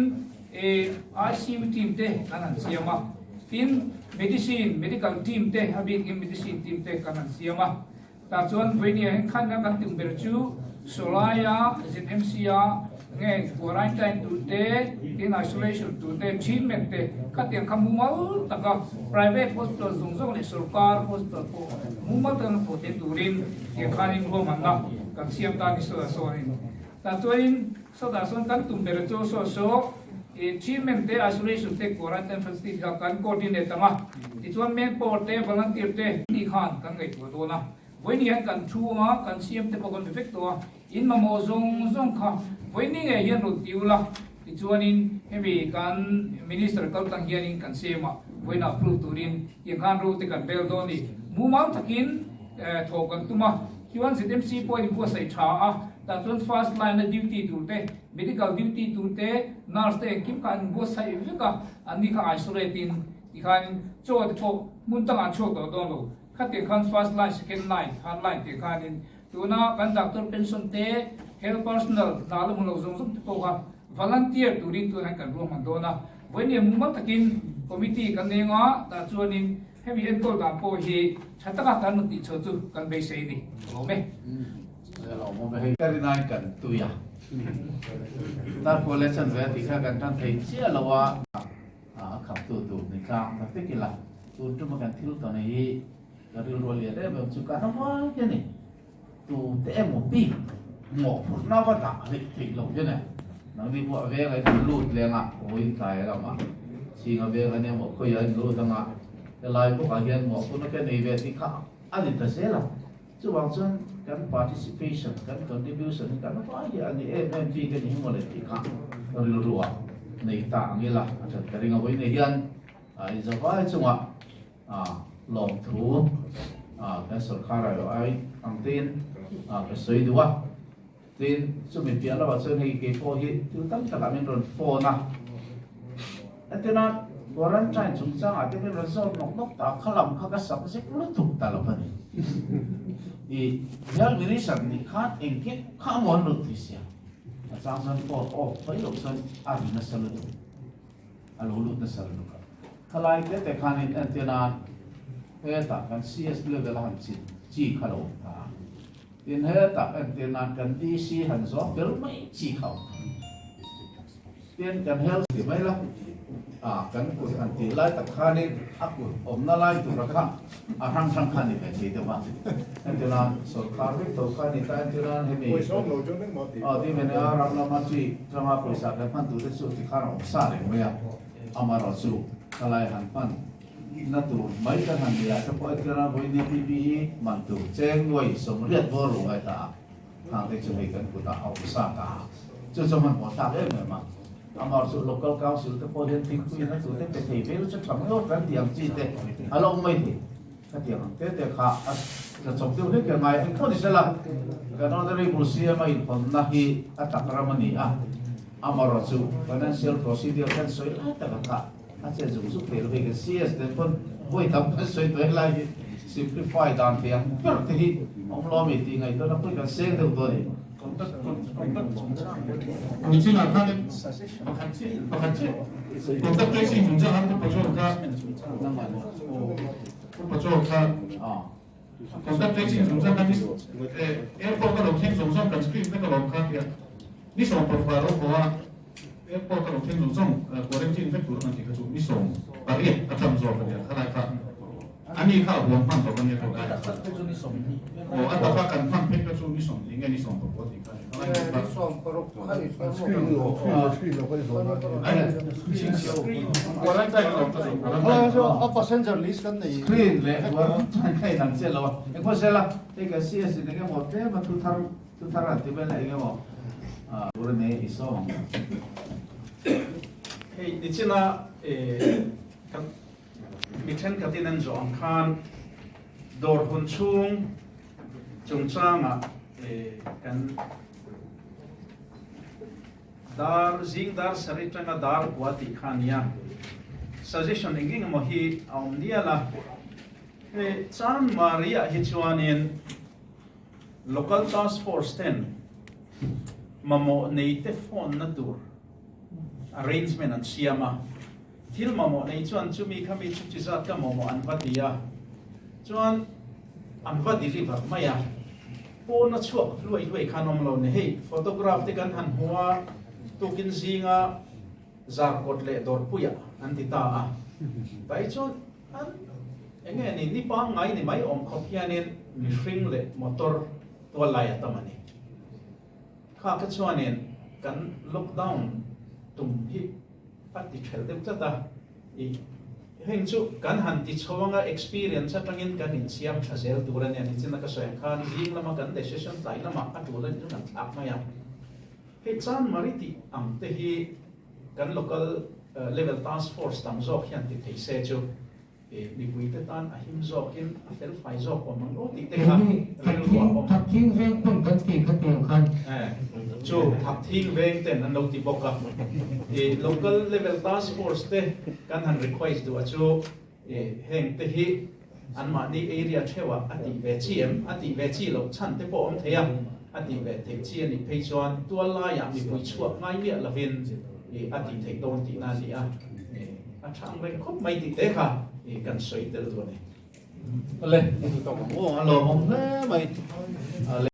N: e ICU team te kan han siam a, tin medicine medical team te a bikin medicine team te kan han siam a. Tah chuan vawinia hian khanna kan tum ber chu Sawlaia ZMC a nge quarantine tur te, tin isolation tur te, treatment te khatiang kha mumal taka private hospital zawng zawng leh sorkar hospital pawh mumal taka an thawh theih turin tiang khanin ruahmanna kan siam ta a ni sawtah sawn. Tah chuanin sawtah sawn kan tum ber chu saw saw i treatment te, isolation te, quarantine facility kha kan coordinate ang a, tichuan manpower te, volunteer te ni khan kan ngaihtuah dawn a. Vawiin hian kan thu ang a, kan siam te pawh kan be vek tawh a, in mamawh zawng zawng kha vawiin ni ngei hian rawn ti ula. Tichuanin hemi kan Minister kal tang hianin kan CM ah vawiin approve turin tiang khan ro te kan rel dawn a ni. Mumal takin thawh kan tum a, chuan ZMC pawhin inbuatsaih tha a, tah chuan first line a duty tur te, medical duty tur te, nurse te engkim kha an inbuatsaih vek a, anni kha isolate in tikhanin chaw te pawh hmun dangah an chhuak tawh dawn lo. Khatiang khan first line, second line, third line tih khanin Tuna kan doctor pension te, health personnel hna la hmu lo zawng zawng te pawh kha volunteer turin tunah hian kan ruahman dawn a. Vawiin mumal takin committee kan nei anga tah chuanin hemi enkawl dan pawh hi tha taka kan rawn tih chhuah chu kan beisei a ni. Ka lawm e.
M: Hei ka rinain kan tui a, Darkhual leh chanve a tih kha kan tan thei chiah lo a, a khaptu tur ni tlang ta vek ila, tun tuma kan thil tawn hi Ka rilru a lian em em chu ka na vai a ni. Tu te emaw bik mawhphurhna va dah hlei theih lo hian e. Nangni pawh a veng a in lut leng a, vawiin tlai lamah chhing a veng a nia maw khawiah a in lut anga helai bawkah hian mawhphurhna ka nei ve tih kha a ni ta zel a. Chuvang chuan kan participation, kan contribution hi kan vai hi a ni em em bik a ni hi mawle tih kha ka rilru ah nei ta ang ila a that ka ring a. Vawiin hian inzavai chungah Lawmthu kan sorkar a ai ang tein ka sawi duh a. Tin, chumi piah lamah chuan hei kei pawh hi thil tam takah min rawn phone a. Entirna quarantine chungchangah te min rawn zawt nawk nawk ta a, kha lam kha ka sak zek lutuk ta lo a ni. I health minister nih khan engkim kha a mawn lut thei sia. A chang chuan phone off mai loh chuan a ri nasa lutuk. A lo lut nasa lutuk a. Khalai te te khanin entir nan hetah kan CS level a han chin chi kha lo awm ta a. Tin hetah entir nan kan DC han zawm fel mai chi kha awm ta. Tin kan health ti mai la a kan kut han tih lai tak khanin a kut awmna lai tura kha a hrang hrang kha ni ve thei deuh a. Entir nan sorkar vek tho kha ni ta entir nan hemi aw ti mene a ram lama chi tanga pawisa kan hman tur te chu tikhan a awm sa reng mai a. Amaherawhchu, thalai han hman na tur mai kan han nia te pawh entirna vawinia PPE man tur cheng nuai 80 bawr lo ngai ta a, khang te chu hei kan kutah a awm sa ta a, chu chu hmanhmawh thlak em em a. Amaherawhchu, Local Council te pawh hian thingpui na tur te pe thei ve lo chu tha mai aw kan tih ang chi te a la awm mai thei. Khatiang ang te te kha a tla chawp deuh hlek ngai eng pawh ni sela, kan Honourable CM a inhawnna hi a tak ram a ni a, amaherawhchu financial procedure khan sawi lai taka kha a che zuk zuk thei lo hei kan CS nen pawn vawi tam kan sawi tawh helai hi simplify dan thei ang ber te hi awm lo ami tih ngaihtuahna pawh hi kan seng deuh dawn a ni.
J: Tun chinah khan pakhat chiah pakhat chiah contact tracing chungchang an patrol kha Pu Pachuau kha contact tracing chungchang kha airport a lo thleng zawng zawng kan screen vek alawm kha tia ni 16 a lo haw a airport a lo thleng zawng zawng quarantine vek tur an tih kha chu ni 18 a tlang zawk a nia khalai kha ani kha a huam hman tawh a nia tawh lai kha aw a taka kan hman phei kha chu ni 20 nge ni 16 tih kha
G: Passenger list kan nei.
M: Screen leh quarantine kha in ang chiah lo a, engpawh sela hei kan CS in eng emaw tlem a thu thar thu thar an ti vel a eng emaw tur a nei i sawm ang.
H: Hei nichina kan mi thenkhatin an zawh ang khan dawr hun chhung Chungchangah kan dar zing dar sarih tanga dar kua tih kha a nia. Suggestion eng eng emaw hi a awm nial a. Hei Chanmari-ah hi chuanin Local Task Force ten mamawh neite phone na tur arrangement an siam a. Thil mamawh nei chuan chumi khami chu chi zat ka mamawh an va ti a, chuan an va deliver mai a, pawn a chhuak hluai hluai khan awm lo ni. Hei photograph te kan han hmu a, tukin zinga Zarkawt leh Dawrpuiah an ti ta a, tai chuan an eng nge ni ni pangngai ni mai awm khawp hianin mihring leh motor tual lai a tam a ni. Kha kha chuanin kan lockdown tum hi a ti thelh deuh tlat a, i heng chu kan han ti chho anga experience atangin kan insiam tha zel tur a nia nichin a ka sawi ang khan zing lama kan decision tlai lamah a tul a ni chu kan thlak mai a, hei Chanmari tih ang te hi. kan local level task force tam zawk hian ti thei se chu mipui te tan a him zawkin a fel fai zawk awm ang aw tih te kha rilru a awm.
C: Thakthing veng hmun kan tih kha tiang khan.
H: Chu Thakthing veng ten an lo ti bawk a. Local level task force te kan han request duh a chu heng te hi anmahni area theuhah a tih ve chi em? A tih ve chi loh chhan te pawh awm thei a, a tih ve theih chi a nih phei chuan tual laiah mipui chhuak ngai miah lovin a tih theih dawn tihna a ni a, a tha ang reng khawp mai tih te kha kan sawi tel duh a ni.
M: Awle, aw a lawmawm hle mai.